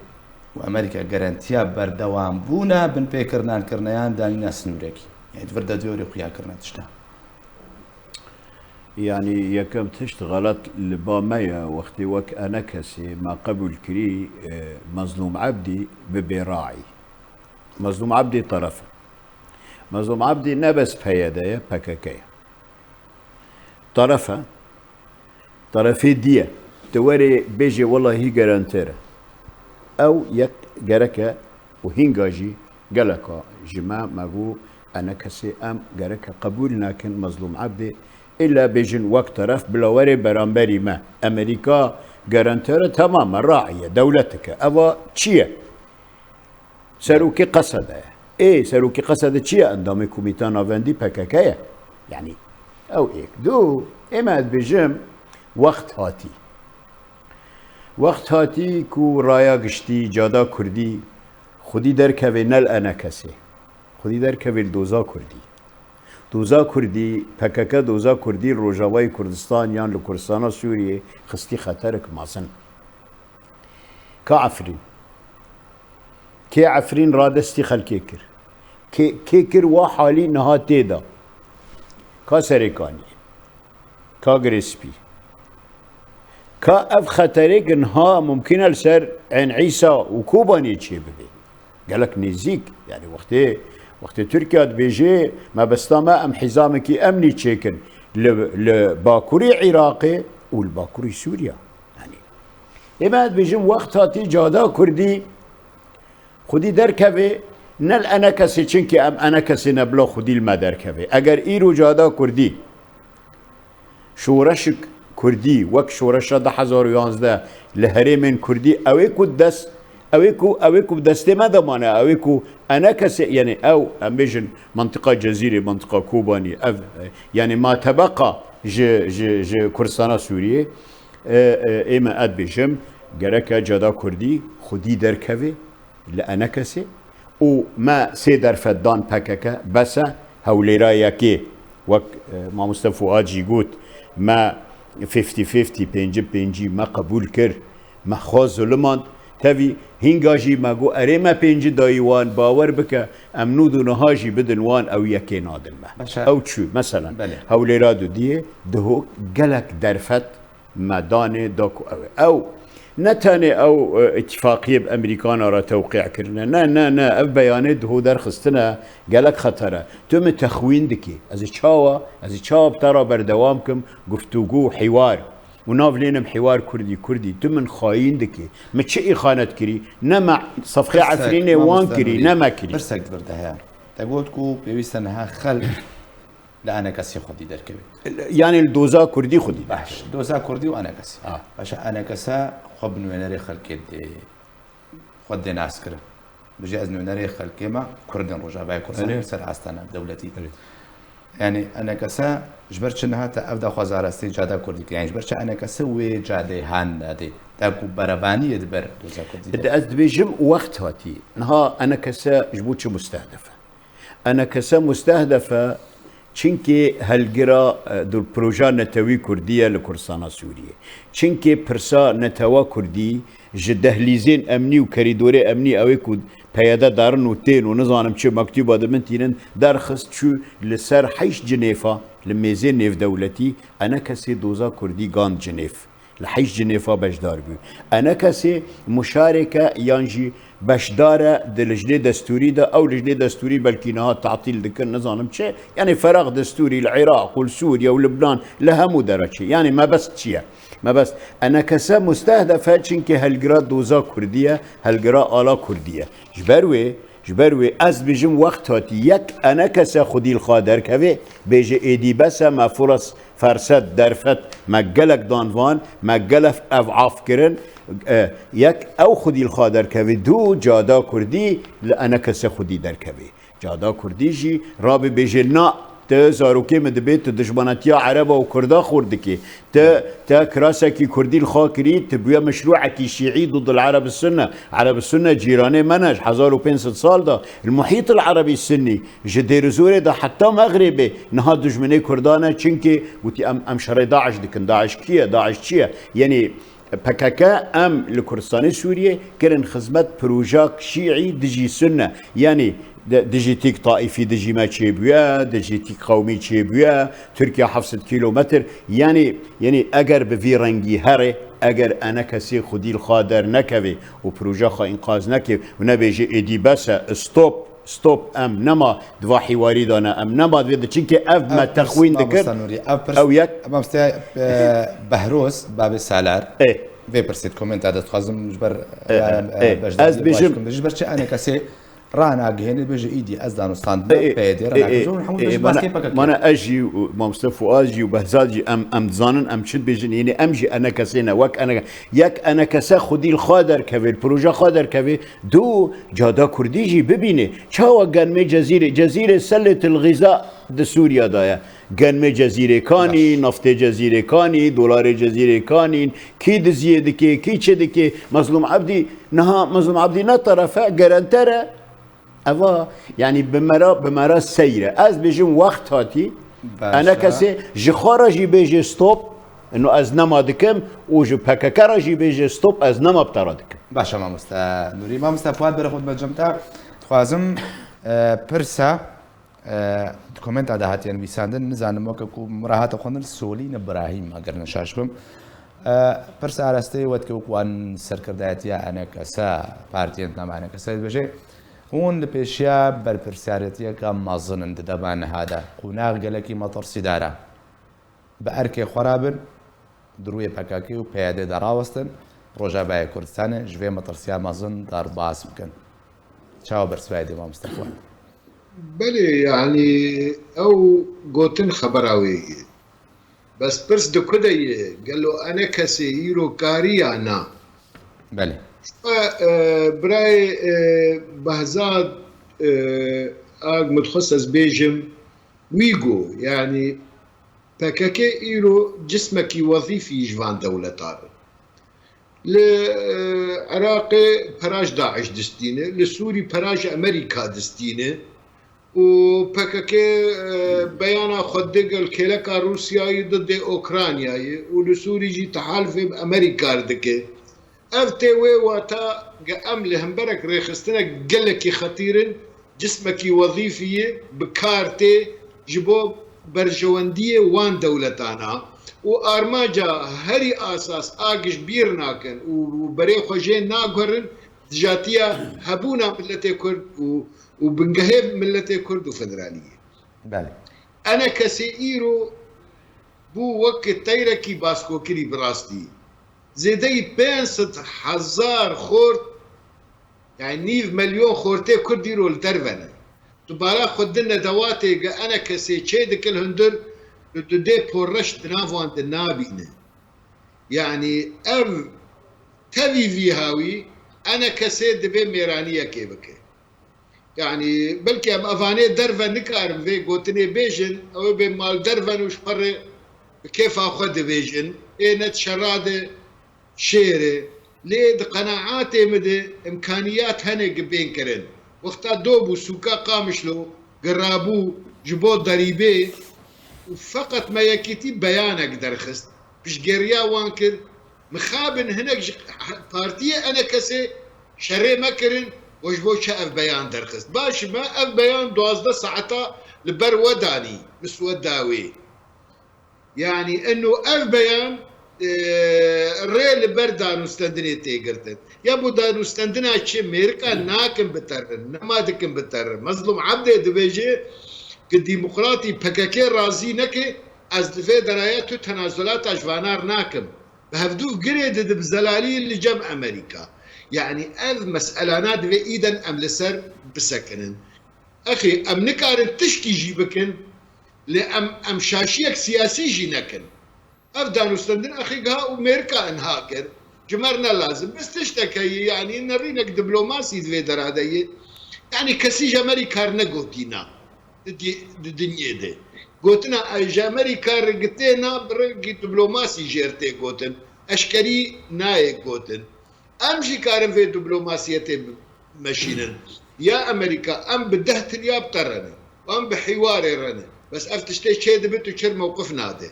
û Amerîka garantiya berdewambûna binpêkirinan kirine yan danîna sinûrekî? Yanî, di vir de dê were xuya kirine tişta. Yanî yekem tişt xelet li ba me ye, wextê wek enekesê me qebûl kirî, e, Mezlûm Ebdî bibê raî. Mezlûm Ebdî teref e. Mezlûm Ebdî ne bes P Y D ye, P K K ye. Teref e. Terefê dî ye. Tu werê bêjê wela hî garanter e. Ew yek gerek e û hînga jî geleka ji me, me got enekesê em gereke qebûl nakin Mezlûm Ebdê. Îlla bêjin wek teref bila werê beramberî me. Amerîka garanter e, temam e, raî ye, dewletek e. Eva çi ye? Serokê Qesede ye. Ê, serokê Qesede çi ye? Endamê Komîta Navendî P K K ye. Yanî, ew êk. Du, ê me ez dibêjim, wext hatî. Wext hatî ku raya giştî, cada kurdî, xwedî derkeve ne li enekesê. Xwedî derkeve li doza kurdî. Doza kurdî, P K K doza kurdî li Rojavayê Kurdistan yan li Kurdistana Sûriyê xistî xeterek mezin. Ka Efrîn. Kê Efrîn radestî xelkê kir? Kê, kê kir wa halî niha tê de? Ka Serêkaniyê? Ka Girê Spî? Ka ev xeterê ki niha mumkin e li ser Ên Îsa û Kobaniyê çê bibe? Gelek nêzîk, yanî wextê, wextê Tirkiye dibêje, mebesta me em hîzamekî emnî çêkin li, li bakurê Iraqê û li bakurê Sûriye. Yanî, ê me dibêjim wext hatî cada kurdî xwedî derkeve, ne li enekesê, çimkî em enekesê ne bila xwedî li me derkeve. Eger îro cada kurdî şoreşik kurdî wek şoreşa du hezar û yanzdeh li herêmên kurdî, ew ê ku dest, ew ê ku, ew ê ku bi destê me de mane, ew ê ku enekesê, yanî ew, em bêjin mintiqa Cezîrê, mintiqa Kobanî, ev, yanî ma tebeqa ji, ji, ji Kurdistana Sûriyê, e, e, ê me ez dibêjim, gereke cada kurdî xwedî derkeve li enekesê û me sê derfet dan P K K, bes e, Hewlêra yekê, wek, e, mamoste Fuad jî got, me fifty fifty, pêncî pêncî me qebûl kir, me xwe zulimand, tevî hînga jî me got, erê me pêncî dayî wan, bawer bike, em nûd û niha jî bidin wan, ew yekê nadin me. Baş e. Ew çû, meselen, Belê. Hewlêra dudiyê, diho gelek derfet me danê da ku ew e. Ew ne tenê ew, e, îtîfaqiyê bi Amerîkana re tewqî kirine. Ne, ne, ne, ev beyanê diho derxistine gelek xeter e. Tu min texwîn dikî. Ez ê çawa, ez ê çawa bi te re berdewam kim guftûgû û hîwar? Û nav lênim hîwar kurdî, kurdî. Tu min xayîn dikî. Min çi îxanet kirî? Ne me sefxê Efrînê wan kirî, ne me kirî. Pirsek di vir de heye. Te got ku pêwîst e niha xelk li enekesê xwedî derkeve. Yanî li doza kurdî xwedî derkeve. Baş, doza kurdî û enekesê. Ha. Baş e, enekese xwe bi nûnerê xelkê dê, xwe dê nas kirin. Bijî ez nûnerê xelkê me, kurdên Rojavayê Kurdistan, Erê. Ser astana dewletî. Erê. Yanî enekese ji ber çi niha te ev daxwaza rastî cada kurdî kir? Yanî ji ber çi enekese wê cadê han nadê? Te ku berevaniyê di ber doza kurdî de. Ez dibêjim wext hatî. Niha enekese ji bo çi mustehdef e? Enekese mustehdef e, çimkî helgira, e, du proja netewî kurdî ye li Kurdistana Sûriyê. Çimkî pirsa netewa kurdî ji dehlîzên emnî û kerîdorê emnî, ew ê ku P Y D darin û tên û nizanim çi mektûba di min tînin, derxist çû li ser heşt Cinêfa, Li mêzê nêvdewletî, enekesê doza kurdî gand Cinêv. Li heyş Cinêva beşdar bû. Enekesê muşareke yan jî beşdar e di lijnê destûrî de, ew lijnê destûrî belkî niha tatîl dikin, nizanim çi. Yanî feraq destûrî li Iraq û li Sûriye û Libnan, li hemû dera çi. Yanî mebest çi ye? Mebest, enekese mustehdef e, çimkî helgira doza kurdî ye, helgira ala kurdî ye. Ji ber wê, ji ber wê ez dibêjim wext hatî yek enekese xwedî li xwe derkeve, bêje êdî bes e, me furas, ferset, derfet, me gelek dan van, me gelek evaf kirin, e, yek ew xwedî li xwe derkeve, du cada kurdî li enekese xwedî derkeve. Cada kurdî jî rabe bêje na, tu zarokê min dibê, tu dijmanetiya ereba û kurda xurt dikî. Tu, tu kirasekî kurdî li xwe kirî, tu bûye meşrûekî şîî dû dil Ereb Sunne. Ereb Sunne cîranê me ne, ji hezar û pênc sed sal de li muhît el Erebî Sunnî, ji Dêrizorê de heta Mexribê niha dijminê kurdan e, çimkî gotî em, em şerê DAIŞ dikin. DAIŞ kî ye? DAIŞ çi ye? Yenî P K K em li Kurdistanê Sûriyê kirin xizmet projak şîî dijî Sunne. Yanî de, dijî tîk taîfî dijî me çêbûye, dijî tîk qewmî çêbûye, Tirkiye heft sed kîlometr. Yanî, yanî eger bi vî rengî here, eger enekesê xwedî li xwe dernekeve û proja xwe înqaz neke û nebêje êdî bes e, stop, stop, em nema di va hîwarî de ne, em nema di vê de, çimkî ev me texwîn dikir. Mamosta Nûrî, ev pirs, ew yek. Mamosta, e, Behroz, Babê Salar, Ê. vê pirsê di komenta de dixwazim ji ber, Ê, e, ê, e, ê. beşdariyê Ez bêjim. Ji ber çi enekesê ranagihêne, bêje êdî ez danûstandime, Ê, ê, P Y D ê, ê, ranagihêne, hemû ê, bêjin mana, baskê P K K. mana ez jî û Mamoste Fuad jî û Behzad jî em, em dizanin em çi dibêjin, yanî em jî enekesê ne, wek eneke-, yek enekese xwedî li xwe derkeve, li proje xwe derkeve, du cada kurdî jî bibîne. Çawa genmê Cezîrê, Cezîrê selê til Xîza di Sûriya de ye. Genmê Cezîrê kanî, Baş. naftê Cezîrê kanî, dolarê Cezîrê kanîn, kî diziyê dike, kî çi dike. Mezlûm Ebdî, niha Mezlûm Ebdî ne teref e, gerenter e. Eva, yanî bi me re, bi me re seyr e. Ez bêjim wext hatî, Baş e. enekesê ji xwe re jî bêje stop, ino ez nema dikim û ji P K K re jî bêje stop, ez nema bi te re dikim. Baş e mamoste Nûrî. Mamoste Fuad, berê xwe dime cem te. Dixwazim, e, pirsa, e, di komenta de hatiye nivîsandin, nizanim weke ku min re hate xwendin, Solîn Ibrahîm, eger ne şaş bim. E, pirsa arasteyê we dike, wek wan serkirdayetiya enekese, partiyên di nav enekese dibêje, hûn li pêşiya berpirsiyariyetiyeke mezin in di dema niha de. Qonax gelekî metirsîdar e. Bi erkê xwe re bin, di rûyê P K K û P Y D de rawestin, Rojavayê Kurdistanê ji vê metirsiya mezin derbas bikin. Çawa bersiva dê, mamoste Fuad? Belê, yanî ew gotin xebera wê ye. Bes pirs di ku de ye? Gelo enekesê îro karî ya na? Belê. E, e, birayê, e, Behzad, e, a min dixwest ez bêjim, wî got, yanî P K K îro cismekî wezîfî ji van dewletan e. Li, e, Iraqê pera ji DAIŞ distîne, li Sûrî pera ji Amerîka distîne û P K K, e, beyana xwe digel kêleka Rûsyayê didê Okraynayê û li Sûrî jî tehalifê bi Amerîka re dike. Ev tê wê wata ge em li hemberek rêxistinek gelekî xetîr in, cismekî wezîfî ye, bi kar tê ji bo berjewendiyê wan dewletana û armanca herî asas a giş bîr nakin û berê xwe jê naguherin, dijatiya hebûna miletê Kurd û, û bingehê miletê Kurd û federaliyê. Belê. Enekesê îro bû wek teyrekî baskokirî bi rastî. Zêdeyî pênc sed hezar xort, yani nîv milyon xortê Kurd îro li derve ne. Tu bala xwe di nedewatê ge enekesê çê dike li hundir, tu dê porreş di nav wan de nabîne. Yani ev tevî vî hawî enekesê divê mêraniyekê bike. Yani belkî em evanê derve nikarin vê gotinê bêjin, ew ê bê mal derven û ji xwe re bi kêfa xwe dibêjin, ê ne di şera de şêr e. Lê di qenaatê min de imkaniyat hene gi bên kirin. Wexta do bû sûka Qamişlo, gi rabû ji bo derîbê û feqet me yekîtî beyanek derxist. Piştgeriya wan kir, mixabin hinek ji partiyê enekesê şerê me kirin, we ji bo çi ev beyan derxist? Baş e, me ev beyan duwazdeh saeta li ber we danî, misweda wê. Yani eno ev beyan, e, rê li ber danûstendinê tê girtin. Ya bo danûstendina çi? Mêrika nakin biterin, nema dikin biterin. Mezlûm Ebdê dibêje, ki demokratî P K K razî neke, ez li vê deraya tu tenazulata ji vanar nakim. Bi hevdû girê dide bi zelalî li cem Amerîka. Yani ev meselana divê îden em li ser bisekinin. Exê, em nikarin tişkî jî bikin, lê em, em şaşiyek siyasî jî nekin. Ev danûstendin exê giha û Mêrika inha kir. Ji me re ne lazim. Bes tiştek heye, yanî nerînek diplomasî di vê dera de ye. Yanî kesî ji Amerîka re negotîna di, di dinyê de. Gotina ji Amerîka re gitêna bi rengî diplomasî jê re tê gotin. Eşkerî nayê gotin. Em jî karin vê diplomasiyetê bi-, meşînin. Ya Amerîka, em bi deh tilya bi te re ne. Em bi hîwarê re ne. Bes ev tiştê çê dibe, tu çir mewqif nade.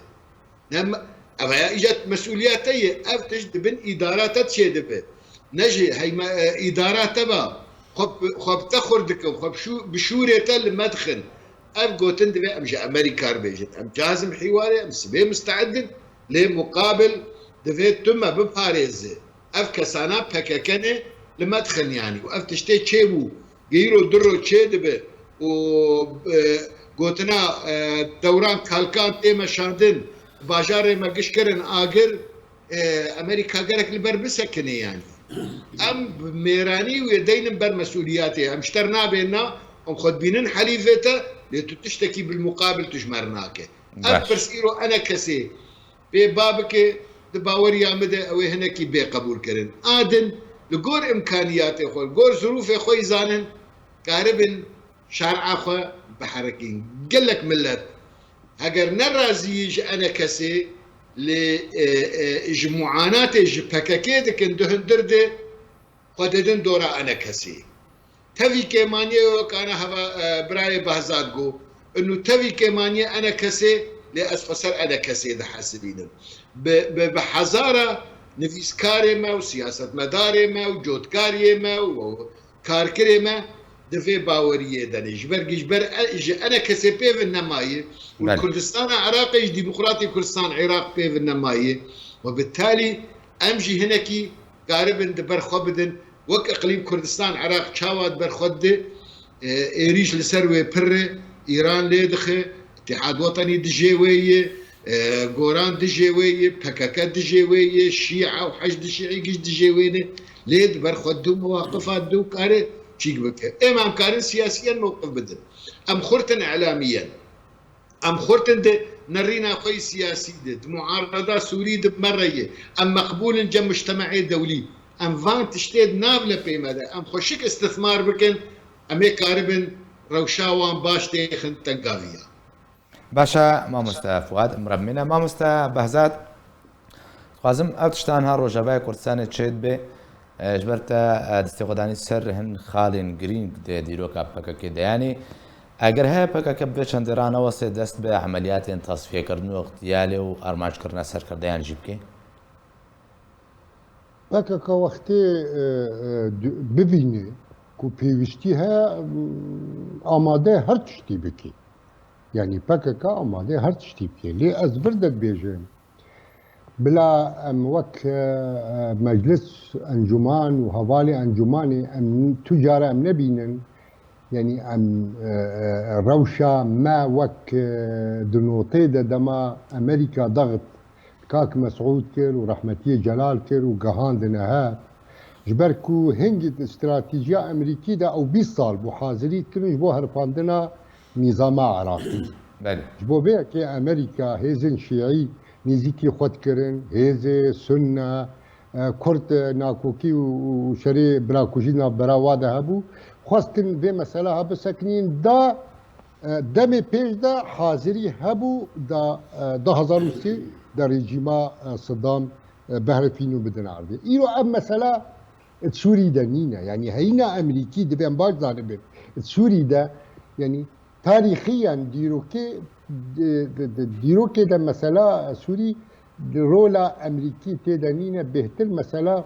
Ne me-, ev ya îca mesûliya te ye. Ev tişt di bin îdara te çê dibe. Ne ji heyme-, e, îdara te ba. Xwe bi, xwe bi te xurt dikin. Xwe bi şû-, bi şûrê te li me dixin. Ev gotin divê em ji Amerîka re bêjin. Em cazim hîwarê, em sibê misteid in. Lê muqabil divê tu me biparêzi. Ev kesana P K K ne, li me dixin yanî. Û ev tiştê çêbû. Geyro diro çê dibe û, e, gotina, e, dewran kalkan tê meşandin, bajarê me giş kirin agir, e, Amerîka gerek li ber bisekine yanî. Em bi mêranî wê deynin ber mesûliyatê. Em ji te re nabêna, em xwe dibînin helîfê te, lê tu tiştekî bilmuqabil tu ji me re nake. Ev Baş. Pirs îro ene kesê pê ba bike, di baweriya min de ew ê hinekî bê qebûlkirin. A din, li gor imkaniyatê xwe, li gor zirûfê xwe yî zanin, karibin şer'a xwe biherekîn. Gelek milet, heger ne razî ji ene kesê, lê, e, e, ji muanatê ji P K K dikin, di hundir de xwe didin dora ene kesê. Tevî kêmaniyê wek ana heva, e, birayê Behzad got, inu tevî kêmaniyê ene kesê, lê ez xwe ser ene kesê dihesibînim. Bi, bi, bi hezara nivîskarê me û siyasetmedarê me û cotkariyê me û karkirê me di vê baweriyê de ne. Ji ber, ji ber e, ji ene kesê pêvin nemaye û Belê. Kurdistana Iraqê ji Demokratê Kurdistan Iraq pêvin nemaye. Ve bi talî em jî hinekî karibin di ber xwe bidin. Wek Iqlîm Kurdistan Iraq çawa di ber xwe dide, e, êrîş li ser wê pir e, Îran lê dixe, Îtîhad Wetenî dijê wê ye, e, Goran dijê wê ye, P K K dijê wê ye, Şîa û Heşd Şîî giş dijê wê ne. Lê di ber xwe du mewaqifa du kare çîk bike. Êm em karin siyasiyen mewqif bidin. Em xurt in, îlamiyen. Em xurt in di nerîna xwe yî siyasî de, di muarada Sûrî de me re ye. Em meqbûl in cem mujtemeê dewlî. Em van tiştê di nav lepê me de, em xwe şik îstîsmar bikin, em ê karibin rewşa wan baş têxin tengaviya. Baş e, mamoste Fuad, em re bimîne. Mamoste Behzad, Dixwazim ev tiştan ha Rojavayê Kurdistanê çêdibe, e, ji ber te, e, destê xwe danî ser hin xalên girîng di dîroka P K K de. Yanî, eger heye P K K bi vê çendê ranewese dest bi emeliyatên tasfiyekirin û îxtiyalê û armanckirina serkerdeyan jî bike? P K K wextê, e, e, du-, bibîne ku pêwîstî heye, m, amade her tiştî bike. Yanî P K K amade her tiştî bike. Lê ez vir de dibêjim, Bila em wek, e, e, meclis, encûman û hevalê encûmanê em tu cara em nebînin. Yanî em, e, e, rewşa me wek, e, di notê de dema Amerîka daxit, Kak Mesûd kir û rehmetiyê Celal kir û gihandine hev. Ji ber ku hingî di stratejiya Amerîkî de ew bîst sal bû hazirî dikirin ji bo herifandina nîzama Iraqî. Belê. Ji bo vê yekê Amerîka hêzên şîî nêzîkî xwe dikirin, hêzê sunne, e, kurd, e, nakokî û, û şerê birakujî navbera wa de hebû. Xwestin vê mesela ha bisekinîn da, e, demê pêş de hazirî hebû da, e, du hazar û sê de rejîma, e, Saddam, e, biherifîn û bidin erdê. Îro ev mesela di Sûrî de nîne. Yanî heyîna Amerîkî divê em baş zanibin. Di Sûrî de, yanî tarîxiyen dîrokê, di, di, di, dîrokê de mesela Sûrî di rola Amerîkî tê de nîne, bêhtir mesela,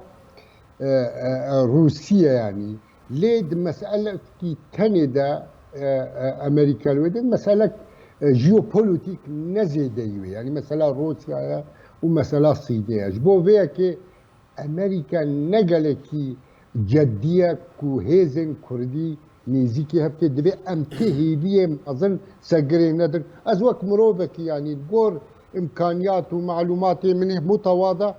e, e, e, Rûsiye yanî. Lê di meselekî tenê de, e, e, Amerîka li wê de meselek e, jeopolitîk ne zêdeyî wê. Yanî mesela Rûsyaya û mesela Sînê ye. Ji bo vê yekê Amerîka ne gelekî cedî ye ku hêzên Kurdî nêzîkî hev tê. Divê em tê hêviyê mezin sergirê nedin. Ez wek mirovekî, yanî li gor îmkaniyat û malûmatê min ê mutewada,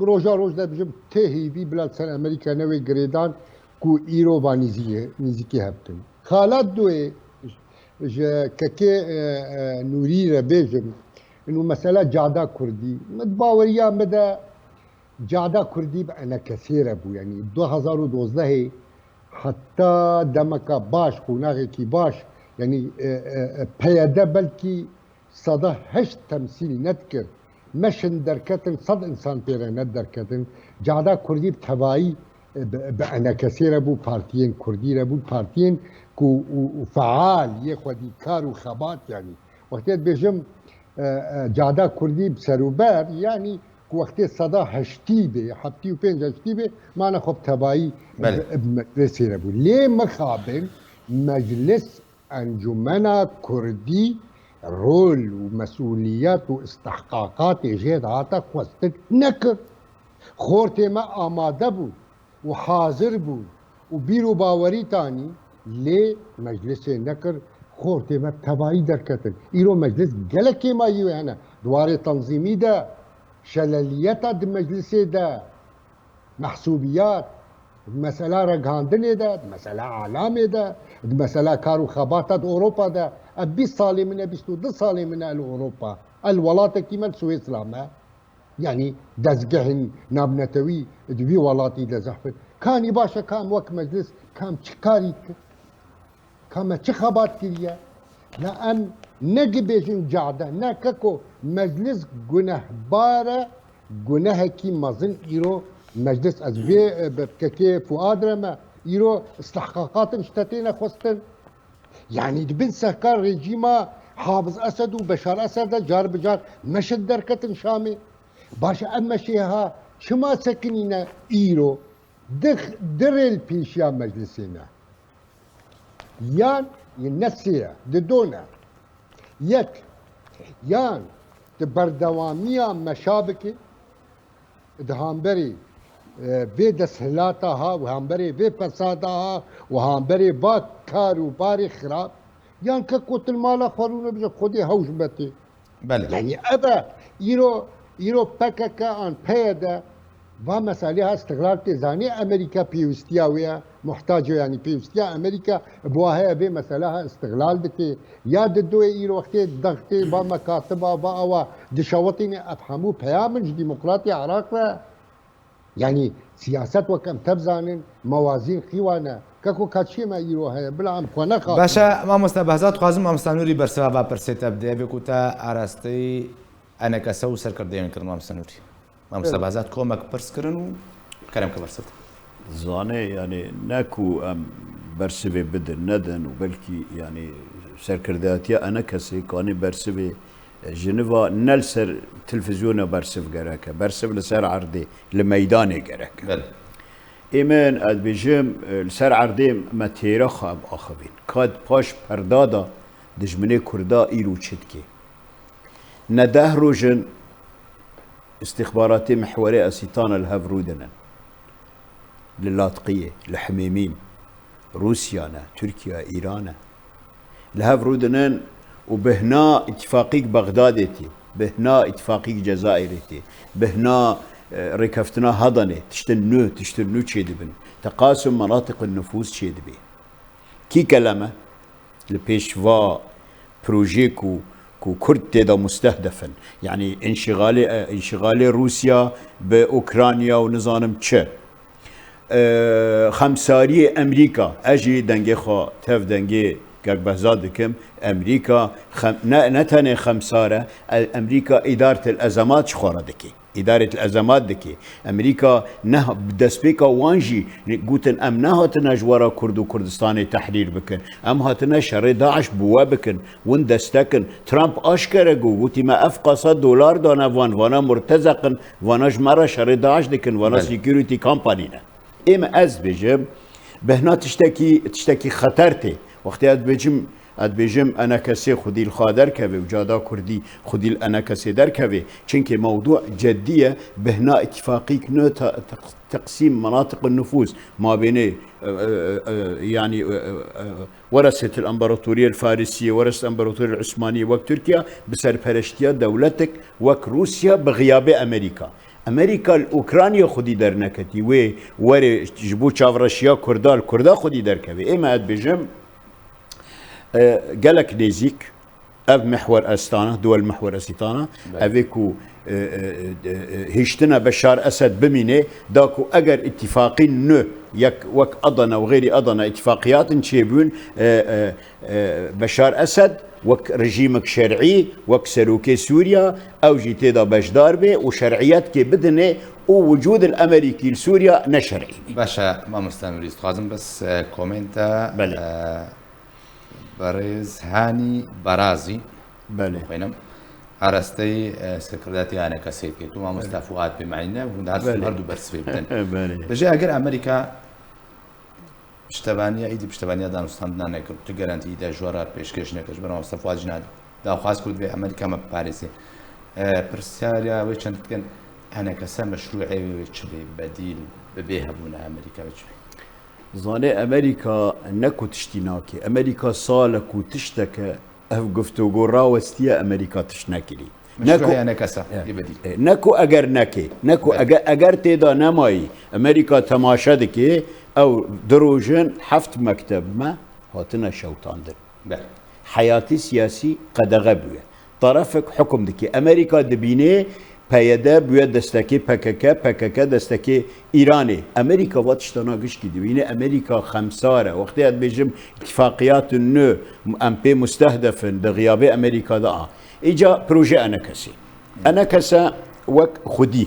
roja roj de bijim tê hêvî bila li ser Amerîka newê girêdan ku îro va nêzî-, nêzîkî hev tê. Xalat Duyê ji kekê, e, e, Nûrî re bêjim, inu mesela cada Kurdî, min baweriya min de cada Kurdî bi enekesê re bû, yanî du hezar û dozdehê heta demeka baş, qonaxekî baş, yanî, e, e, e, P Y D belkî seda heşt temsîl nedikir. Me şin derketin, sed insan pê re nederketin. Cada Kurdî bi tevayî, e, bi, bi enekesê re bû, partiyên Kurdî re bû, partiyên ku û, û feal yê xwedî kar û xebat, yanî wextê dibêjim, e, e, cada Kurdî bi serûber, yanî ku wextê seda heştî bê, heftî û pênc heştî bê, mane xwe bi tevayî Belê. bi, bi meclisê re bû. Lê mixabin meclis Encûmena Kurdî rol û mesûliyet û istihqaqatê jê de hate xwestin nekir. Xortê me amade bûn û hazir bûn û bîr û bawerî tanî, lê meclisê nekir, xortê me tevayî derketin. Îro meclis gelek kêmayî wê hene. Di warê tenzîmî de, şeleliyeta di meclisê de, mehsûbiyat, di mesela ragihandinê de, di mesela alamê de, di mesela kar û xebata di Ewropa de. Ev bîst salê min e, bîst û du salê min e li Ewropa. El welatekî me li Swêsra me. Yanî dezgehên navnetewî di vî welatî de zehf in. Kanî baş e, ka em wek meclis, ka em çi karî kir? Ka me çi xebat kiriye? La em ne gibêjin cade, ne keko meclis gunehbar e, gunehekî mezin îro meclis ez vê, e, bi kekê Fuad re me îro istihqaqatin ji te têne xwestin. Yanî di bin sehka rejîma Hafiz Esed û Beşar Esed de car bi car meşin derketin Şamê. Baş e, ev meşê ha çima sekinîne îro? Di, di rêl pêşiya meclisê ne. Yan ne sê ye, di do ne. Yek, yan di berdewamiya meşa bike, di hamberê, e, vê desthilata ha û hamberê vê fesada ha û hamberê va kar û barê xirab, yan ke kotil mala xwe rûne bije Xwedê hewş betê. Belê. Yanî ev e, îro, îro P K K an P Y D va meselê ha istiqlal tê zanî Amerîka pêwîstiya wê ye, muhtac e, yanî pêwîstiya Amerîka bi wa heye vê mesela ha istiqlal dike. Ya di doyê îro wextê dextê va mekatiba va awa dişewitîne ev hemû peyamin ji demokratê Iraq ve. Yanî siyaset wek em tev zanin, mewazîn xîwan e. Keko kaçiyê me îro heye, bila em xwe nexapin. Baş e, mamoste Behzat, dixwazim mamoste Nûrî bersiva va pirsê te bide. Vê ku te arasteyî enekese û serkirdeyên kirin, mamoste Nûrî. Mamoste Evet. Behzat komek pirs kirin û kerem ke bersiv te. Zanê, yanî ne ku em bersivê bidin, nedin û belkî, yanî serkirdeyatiya enekesê kanê bersivê, e, jiniva ne li ser televîzyona bersiv gerek e. Bersiv li ser erdê, li meydanê gerek e. Belê. Ê min, ez dibêjim, e, li ser erdê me têra xwe em axivîn. Ka di paş perda de dijminê Kurda îro çi dike? Ne deh roj in îstixbaratê mihwerê Esîtana li hev rûdinin. Li Latqiyê, li Himêmîm, Rûsya ne, Tirkiye, Îran e. Li hev rûdinin û bihna îtîfaqîk Bexdadê tê, bihna îtîfaqîk Cezayirê tê, bihna, e, rêkeftina Hadanê, tiştin nû, tiştin nû çêdibin. Teqasim menatiqin nufûz çêdibê. Kî keleme li pêş va projê ku, ku Kurd tê de mustehdef in? Yanî înşigalê, e, înşigalê Rûsya bi Ukrayna û nizanim çi? E, xemsariyê Amerîka, ez jî dengê xwe tev dengê Kek Behzat dikim, Amerîka xem-, ne, ne tenê xemsar e, e, Amerîka îdaretil ezemat ji xwe re dike. Îdaretil ezemat dike. Amerîka ne, bi destpêka wan jî gotin, em nehatine ji we re Kurd û Kurdistanê tehrîr bikin. Em hatine şerê DAIŞ bi we bikin. Win destekin. Trump aşkere got, gotî me ev qasa dolar dane van, vana murtezeq in, vana ji me re şerê DAIŞ dikin, vana Belê. security company ne. Ê me ez dibêjim, bihna tiştekî, tiştekî xeter tê. Wextê ez dibêjim, Ez dibêjim enekesê xwedî li xwe derkeve û cada kurdî xwedî li enekesê derkeve. Çimkî mewdû ceddî ye, bihna îtîfaqîk ne ta-, teq-, teqsîm menatiq nufûz mabênê, e, e, e, e, yanî, e, e, e, wereset el-Împaratoriyê el-Farisiyê, wereset el-Împaratoriyê el-Usmaniyê wek Tirkiye bi serpereştiya dewletek wek Rûsya bi xiyabê Amerîka. Amerîka li Ukrayna xwedî derneketî, wê were ji bo çavreşiya Kurda li Kurda xwedî derkeve. Ê me ez dibêjim, e, gelek nêzîk ev mihwer estana, duwel mihwer estana, Belê. Ev ê ku, e, e, e, e, hiştina Beşar Esed bimîne, da ku eger îtîfaqîn nû, yek wek Adana û xêrî Adana îtîfaqiyatin çêbûn, e, e, e, Beşar Esed wek rejîmek şer'î, wek serokê Sûriya, ew jî tê de beşdar bê û şer'iyetkê bidine û wicûd el Amerîkî li Sûriya ne şer'î bî. Baş e, mamoste Nûrî, dixwazim bes, e, komenta, Belê. E, berêz Hanî Barazî Belê. Bixwînim. Arasteyî, e, serkirdatiya enekesê dike. Tu mamoste Belê. Fuad pê meyne, hûn dihestin Belê. Her du bersivê bidin. Belê. Bêje eger Amerîka piştevaniya, îdî piştevaniya danûstandina nekir. Tu garantî îdî ji we re pêşkêş nekir. Ji ber mamoste Fuad jî daxwaz kir divê Amerîka me biparêze. E, pirsyara wê çend dikin, enekese meşrûê wê çi bê, bedîl bi bê hebûna Amerîka wê çi bê? Zanê Amerîka ne ku tiştî nake. Amerîka sale ku tişteke ev guftûgo rawestiye, Amerîka tişt nekirî. Ne ku, Meşrû heye, enekese, e, yê bedîl. E, ne ku eger neke, ne ku Belê. Eger, eger tê de nemayî, Amerîka temaşe dike, ew du rojin heft mekteb me hatine şewtandin. Belê. Heyatî siyasî qedexe bûye. Tarafek hukum dike. Amerîka dibîne P Y D bûye destekê P K K, P K K destekê Îranê. Amerîka va tiştana gişkî dibîne. Amerîka xemsar e. Wextê ez dibêjim îtîfaqiyatên nû, em pê mustehdef in, di xiyabê Amerîka de a. Îca proje enekesê. Enekese wek xwedî,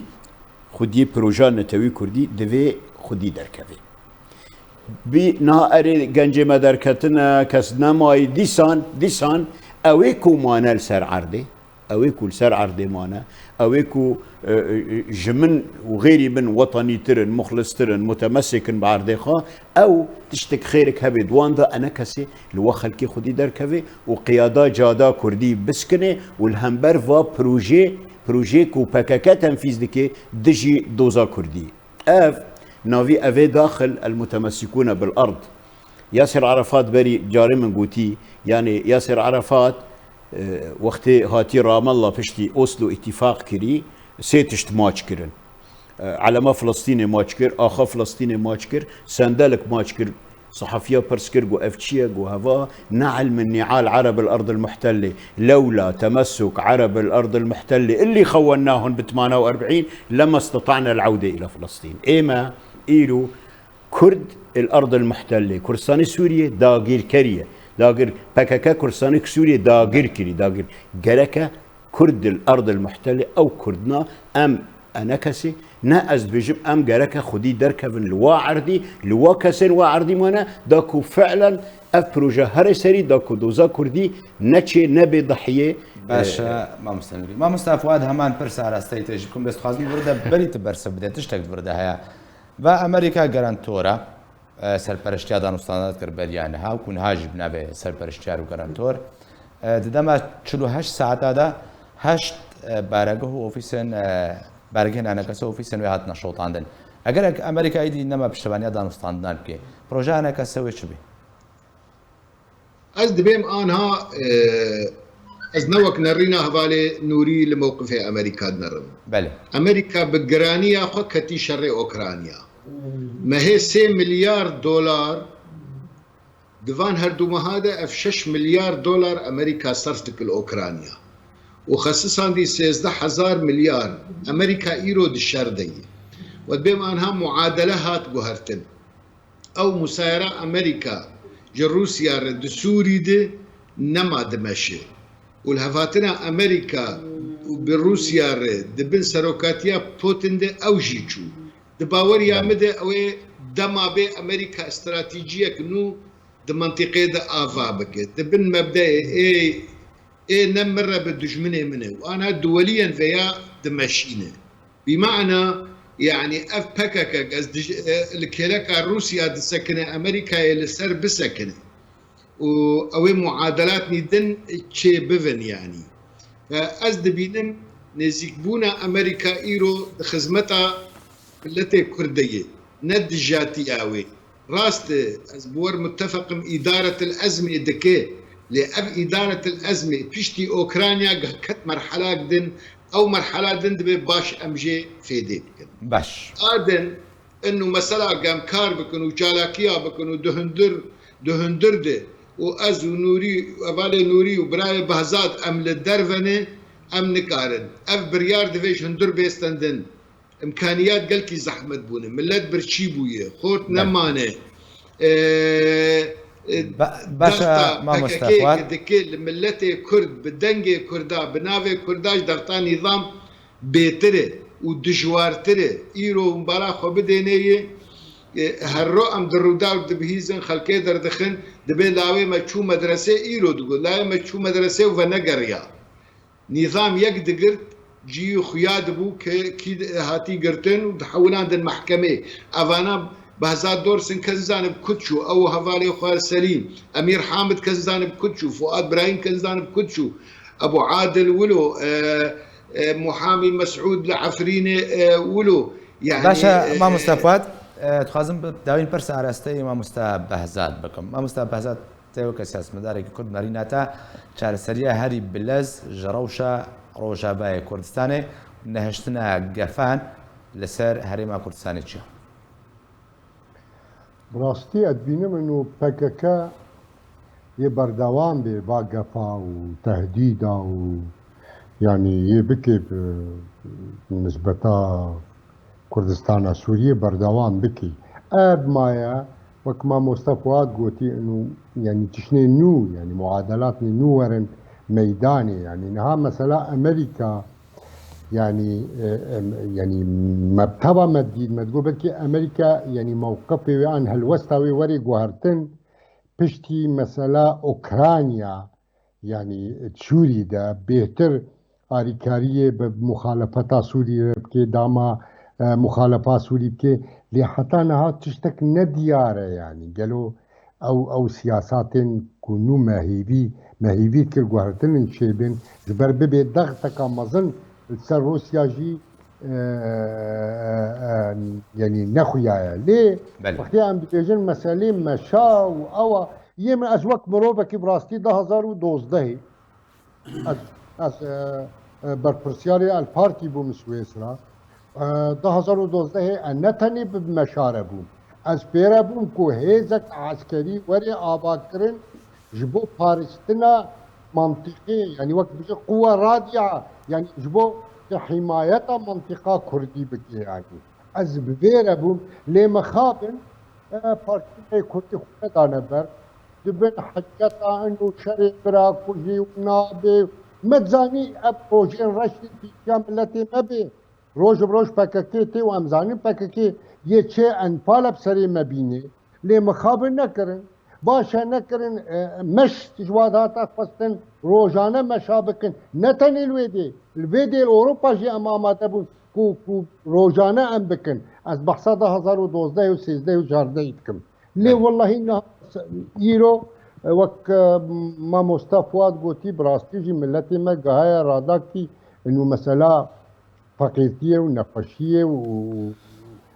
xwediyê proja netewî kurdî divê xwedî derkeve. Bî niha erê gencê me derketine, kes nemayî, dîsan, dîsan ew ê ku mane li ser erdê, ew ê ku li ser erdê mane, ew ê ku, e, e, ji min û xêrî min wetanîtir in, muxlistir in, mutemesik in bi erdê xwe, ew tiştek xêrik hebe di wan de, enekesê li we xelkê xwedî derkeve û qiyada cada kurdî biskine û li hember va projê, projê ku P K K tenfîz dike dijî doza kurdî. Ev, navî evê daxil el-mutemesikûne bil erd. Yasir Arafat berî carê min gotî, yanî Yasir Arafat, e, wextê hatî Ramallah piştî Oslo îtîfaq kirî, sê tişt maç kirin. E, elema Filistînê maç kir, axa Filistînê maç kir, sendelek maç kir. Sehafiya pirs kir, got, "Ev çi ye?" Got, "Heva ne'el min ni'al Ereb el-erd el-muhtelle, lewla temessuk Ereb el-erd el-muhtelle, illi khawwennahum bi tmane û erbîn, lema istata'na el-awde ila Filistîn." Ê me îro Kurd el-erd el-muhtelle, Kurdistanê Sûriyê dagîrkerî ye. Dagir, P K K Kurdistanê Sûriyê dagir kirî, dagir. Gereke Kurd el-erd el-muhtelle, ew Kurdina em enekesê, ne ez dibêjim em gereke xwedî derkevin li wa erdî, li wa kesên wa erdî mane, da ku fi'len ev proje herê serî, da ku doza kurdî neçê, nebê dahiyê. Baş e, e, mamoste Nûrî. Mamoste Fuad, heman pirsa arasteyî te jî bikim, bes dixwazim vir de berî tu bersiv bide, tiştek vir de heye. Va Amerîka garantora, e, serpereştiya danûstana dikir beriya niha û ku niha jî bi navê serpereştiyar û garantor. E, di dema çil û heşt saeta de heşt, e, bareguh û ofîsên, e, baregihên enekese û ofîsên wê hatine şotandin. Eger ek-, Amerîka êdî nema piştevaniya danûstandina bike, projeya enekese wê çi bê? Ez dibêm anha, e, ez ne wek nerîna hevalê Nûrî li mewqifê Amerîka dinerim. Belê. Amerîka bi giraniya xwe ketî şerê Okrayna. Mehê sê milyar dolar, di van her du meha de ev şeş milyar dolar Amerîka serf dike li Okrayna. Û xesisandî sêzdeh hezar milyar. Amerîka îro di şer de ye. We dibêm anha muadele hat guhertin. Ew musayera Amerîka ji Rûsya re di Sûrî de nema dimeşe û li hevatina Amerîka û bi Rûsya re di bin serokatiya Putin de ew jî çû. Di baweriya min de ew ê dema bê Amerîka stratejiyek nû di mentiqê de ava bike. Di bin mebdeyê ê, ê ne min re bi dijminê min e û ana duweliyên veya dimeşîne. Bi mana, yanî ev P K K ez dij-, e, li kêleka Rûsya disekine, Amerîkayê li ser bisekine. û ew ê muadelatnî din çê bivin, yanî. E, ez dibînim nêzîkbûna Amerîka îro di xizmeta miletê Kurd de ye, ne dijatiya wê. Rast e, ez bi we re muttefeq im, îdaretil ezmê dike, lê ev îdaretil ezmê piştî Okrayna ket merhelak din, ew merhela din dibe baş em jê fêdê bikin. Baş. A din, inu mesela gemkar bikin û çalakiya bikin û di hundir, di hundir de û ez û Nûrî, hevalê Nûrî û birayê Behzad em li derve ne, em nikarin. Ev biryar divê ji hundir bê stendin. Îmkaniyat gelkî zehmet bûne. Milet birçî bûye. Xort Belê. nemane. Ee, e, Ba-, başa dexta mamoste P K K Fuat. dike li miletê Kurd, bi dengê Kurda, bi navê Kurda ji dexta nîzam bêtir e û dijwartir e. Îro hûn bala xwe bidêne yê, e, herro em di Rûdaw dibihîzin, xelkê derdixin, dibê lawê me çû medresê, îro digot, lawê me çû medresê û venegeriya. Nîzam yek digirt, cihê xuya dibû ke kî hatî girtin û dihewilandin mehkemê. Evana Behzad Dors in kes nizane bi kut çû, ew û hevalê xwe Selîm, Emîr Hamid kes nizane bi kut çû, Fuad Birahîm kes nizane bi kut çû, Ebû Adil wilo, e, e, Muhamî Mesûd li Efrînê, e, wilo. Yani, Başa, e, mamoste Fuad, e, dixwazim bi dawîn pirsa arasteyî mamoste Behzad bikim. Mamoste Behzad, te weke siyasetmedarekî Kurd nerîna te çareseriya herî bilez ji rewşa Rojavayê Kurdistanê, nehiştina gefan li ser Herêma Kurdistanê çi ye? Bi rastî ez dibînim ino P K K yê berdewam bê va gefa û tehdîda û, yanî, yê bikê bi nisbeta Kurdistana Sûriyê berdewam bikî. Ev maye, wek mamoste Fuat gotî, ino, yanî, tiştê nû, yanî, muadelatê nû werin meydanê. Yanî, niha mesela Amerîka, yanî, e, em, yanî, me teva me dît, me digot, belkî Amerîka, yanî, mewqifê wê an helwesta wê werê guhertin, piştî mesela Ukrayna, yanî Sûrî de bêhtir arîkariyê bi muxalefeta Sûrî re bike, dama, e, muxalefa Sûrî bike. Lê heta niha tiştek nediyar e, yanî gelo ew, ew siyasatên ku nû me hêvî, me hêvî kir guhertin in çêbin, ji ber bibê dexteka mezin li ser Rûsya jî, e, e, e, yanî nexuyaye. Lê Belê. wextê em dibêjin meselê meşa û ewa, yê min ez wek mirovekî bi rastî du hazar û dozdehê ez, ez, e, e, berpirsiyarê El Partî bûm Swêsra. E, du hazar û dozdehê ez ne tenê bi meşare bûm. Ez pêre bûm ku hêzek eskerî were avakirin ji bo parastina mantîqê, yanî wek bije quwa radya, yanî ji bo himayeta mantîqa kurdî bike, yanî. Ez bi vê re bûm, lê mixabin, e, partiyê kurdî xwe nedane ber. Dibin heceta in û şerê bira kujî û nabê. Me dizanî ev rojên reşê pîtiya miletê me bê. Roj bi roj P K K tê û em zanin P K K yê çê enfal bi serê me bînê. Lê mixabin nekirin. Baş e nekirin, e, meş ji wa dihate xwestin, rojane meşa bikin. Ne tenê li wê dê, li vê dê li Ewropa jî em amade bûn ku, ku rojane em bikin. Ez behsa du hazar û dozdeh û sêzdeh û çardeh dikim. Lê Belê. wellahî niha îro, e, wek, e, mamosta Fuat gotî, bi rastî jî miletê me gihaye radakî, ino mesela feqîrtiyê û nexweşiyê û,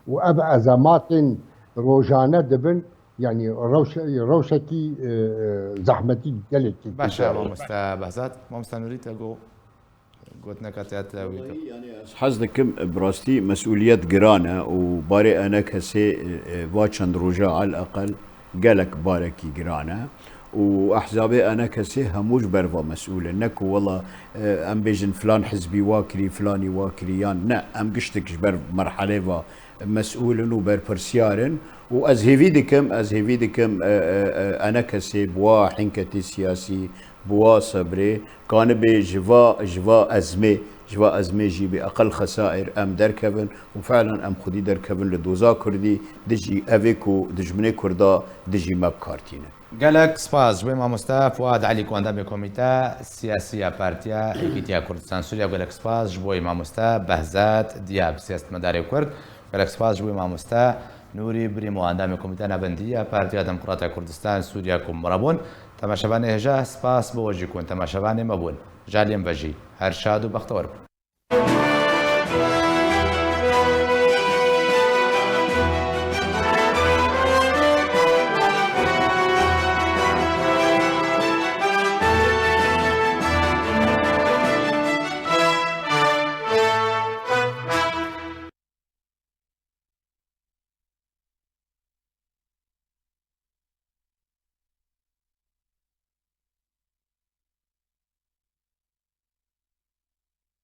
û ev ezematên rojane dibin, yanî rewşe-, rewşekî, e, e, zehmetî gelekî Baş e, didare. Mamoste Behzat. Mamoste Nûrî, te got, gotineka te ya te wî Wellahî, yanî, ez hez dikim, bi rastî mesûliyet giran e û barê E N K S'ê, e, e, va çend roja al eqel gelek barekî giran e û ehzabê E N K S'ê hemû ji ber va mesûl in. Ne ku wela, e, em bêjin filan hizbî wa kirî, filanî wa kirî, yan ne, em giştik ji ber merhelê va mesûl in û berpirsiyar in û ez hêvî dikim, ez hêvî dikim, e, e, e, E N K S'ê bi wa hinketê siyasî, bi wa sebrê, kanibê ji va, ji va ezmê, ji va ezmê jî bi eqel xesair em derkevin û fiilen em xwedî derkevin li doza Kurdî, dijî evê ku dijminê Kurda dijî me bi kar tînin. Gelek spas ji bo mamoste Fuad Elî ku endamê Komîte Siyasî ya Partiya Yekîtiya Kurdistan Sûriya. Gelek spas ji bo mamoste Behzat Diyab, siyasetmedarê Kurd. Gelek spas ji bo mamoste Nûrî Brîmo, endamê Komîteya Navendî ya Partiya Demokrata Kurdistan Sûriya ku min re bûn. Temaşevanê hêja, spas bo we jî ku hûn temaşevanê me bûn. Ji aliyê min ve jî her şad û bextewar bin.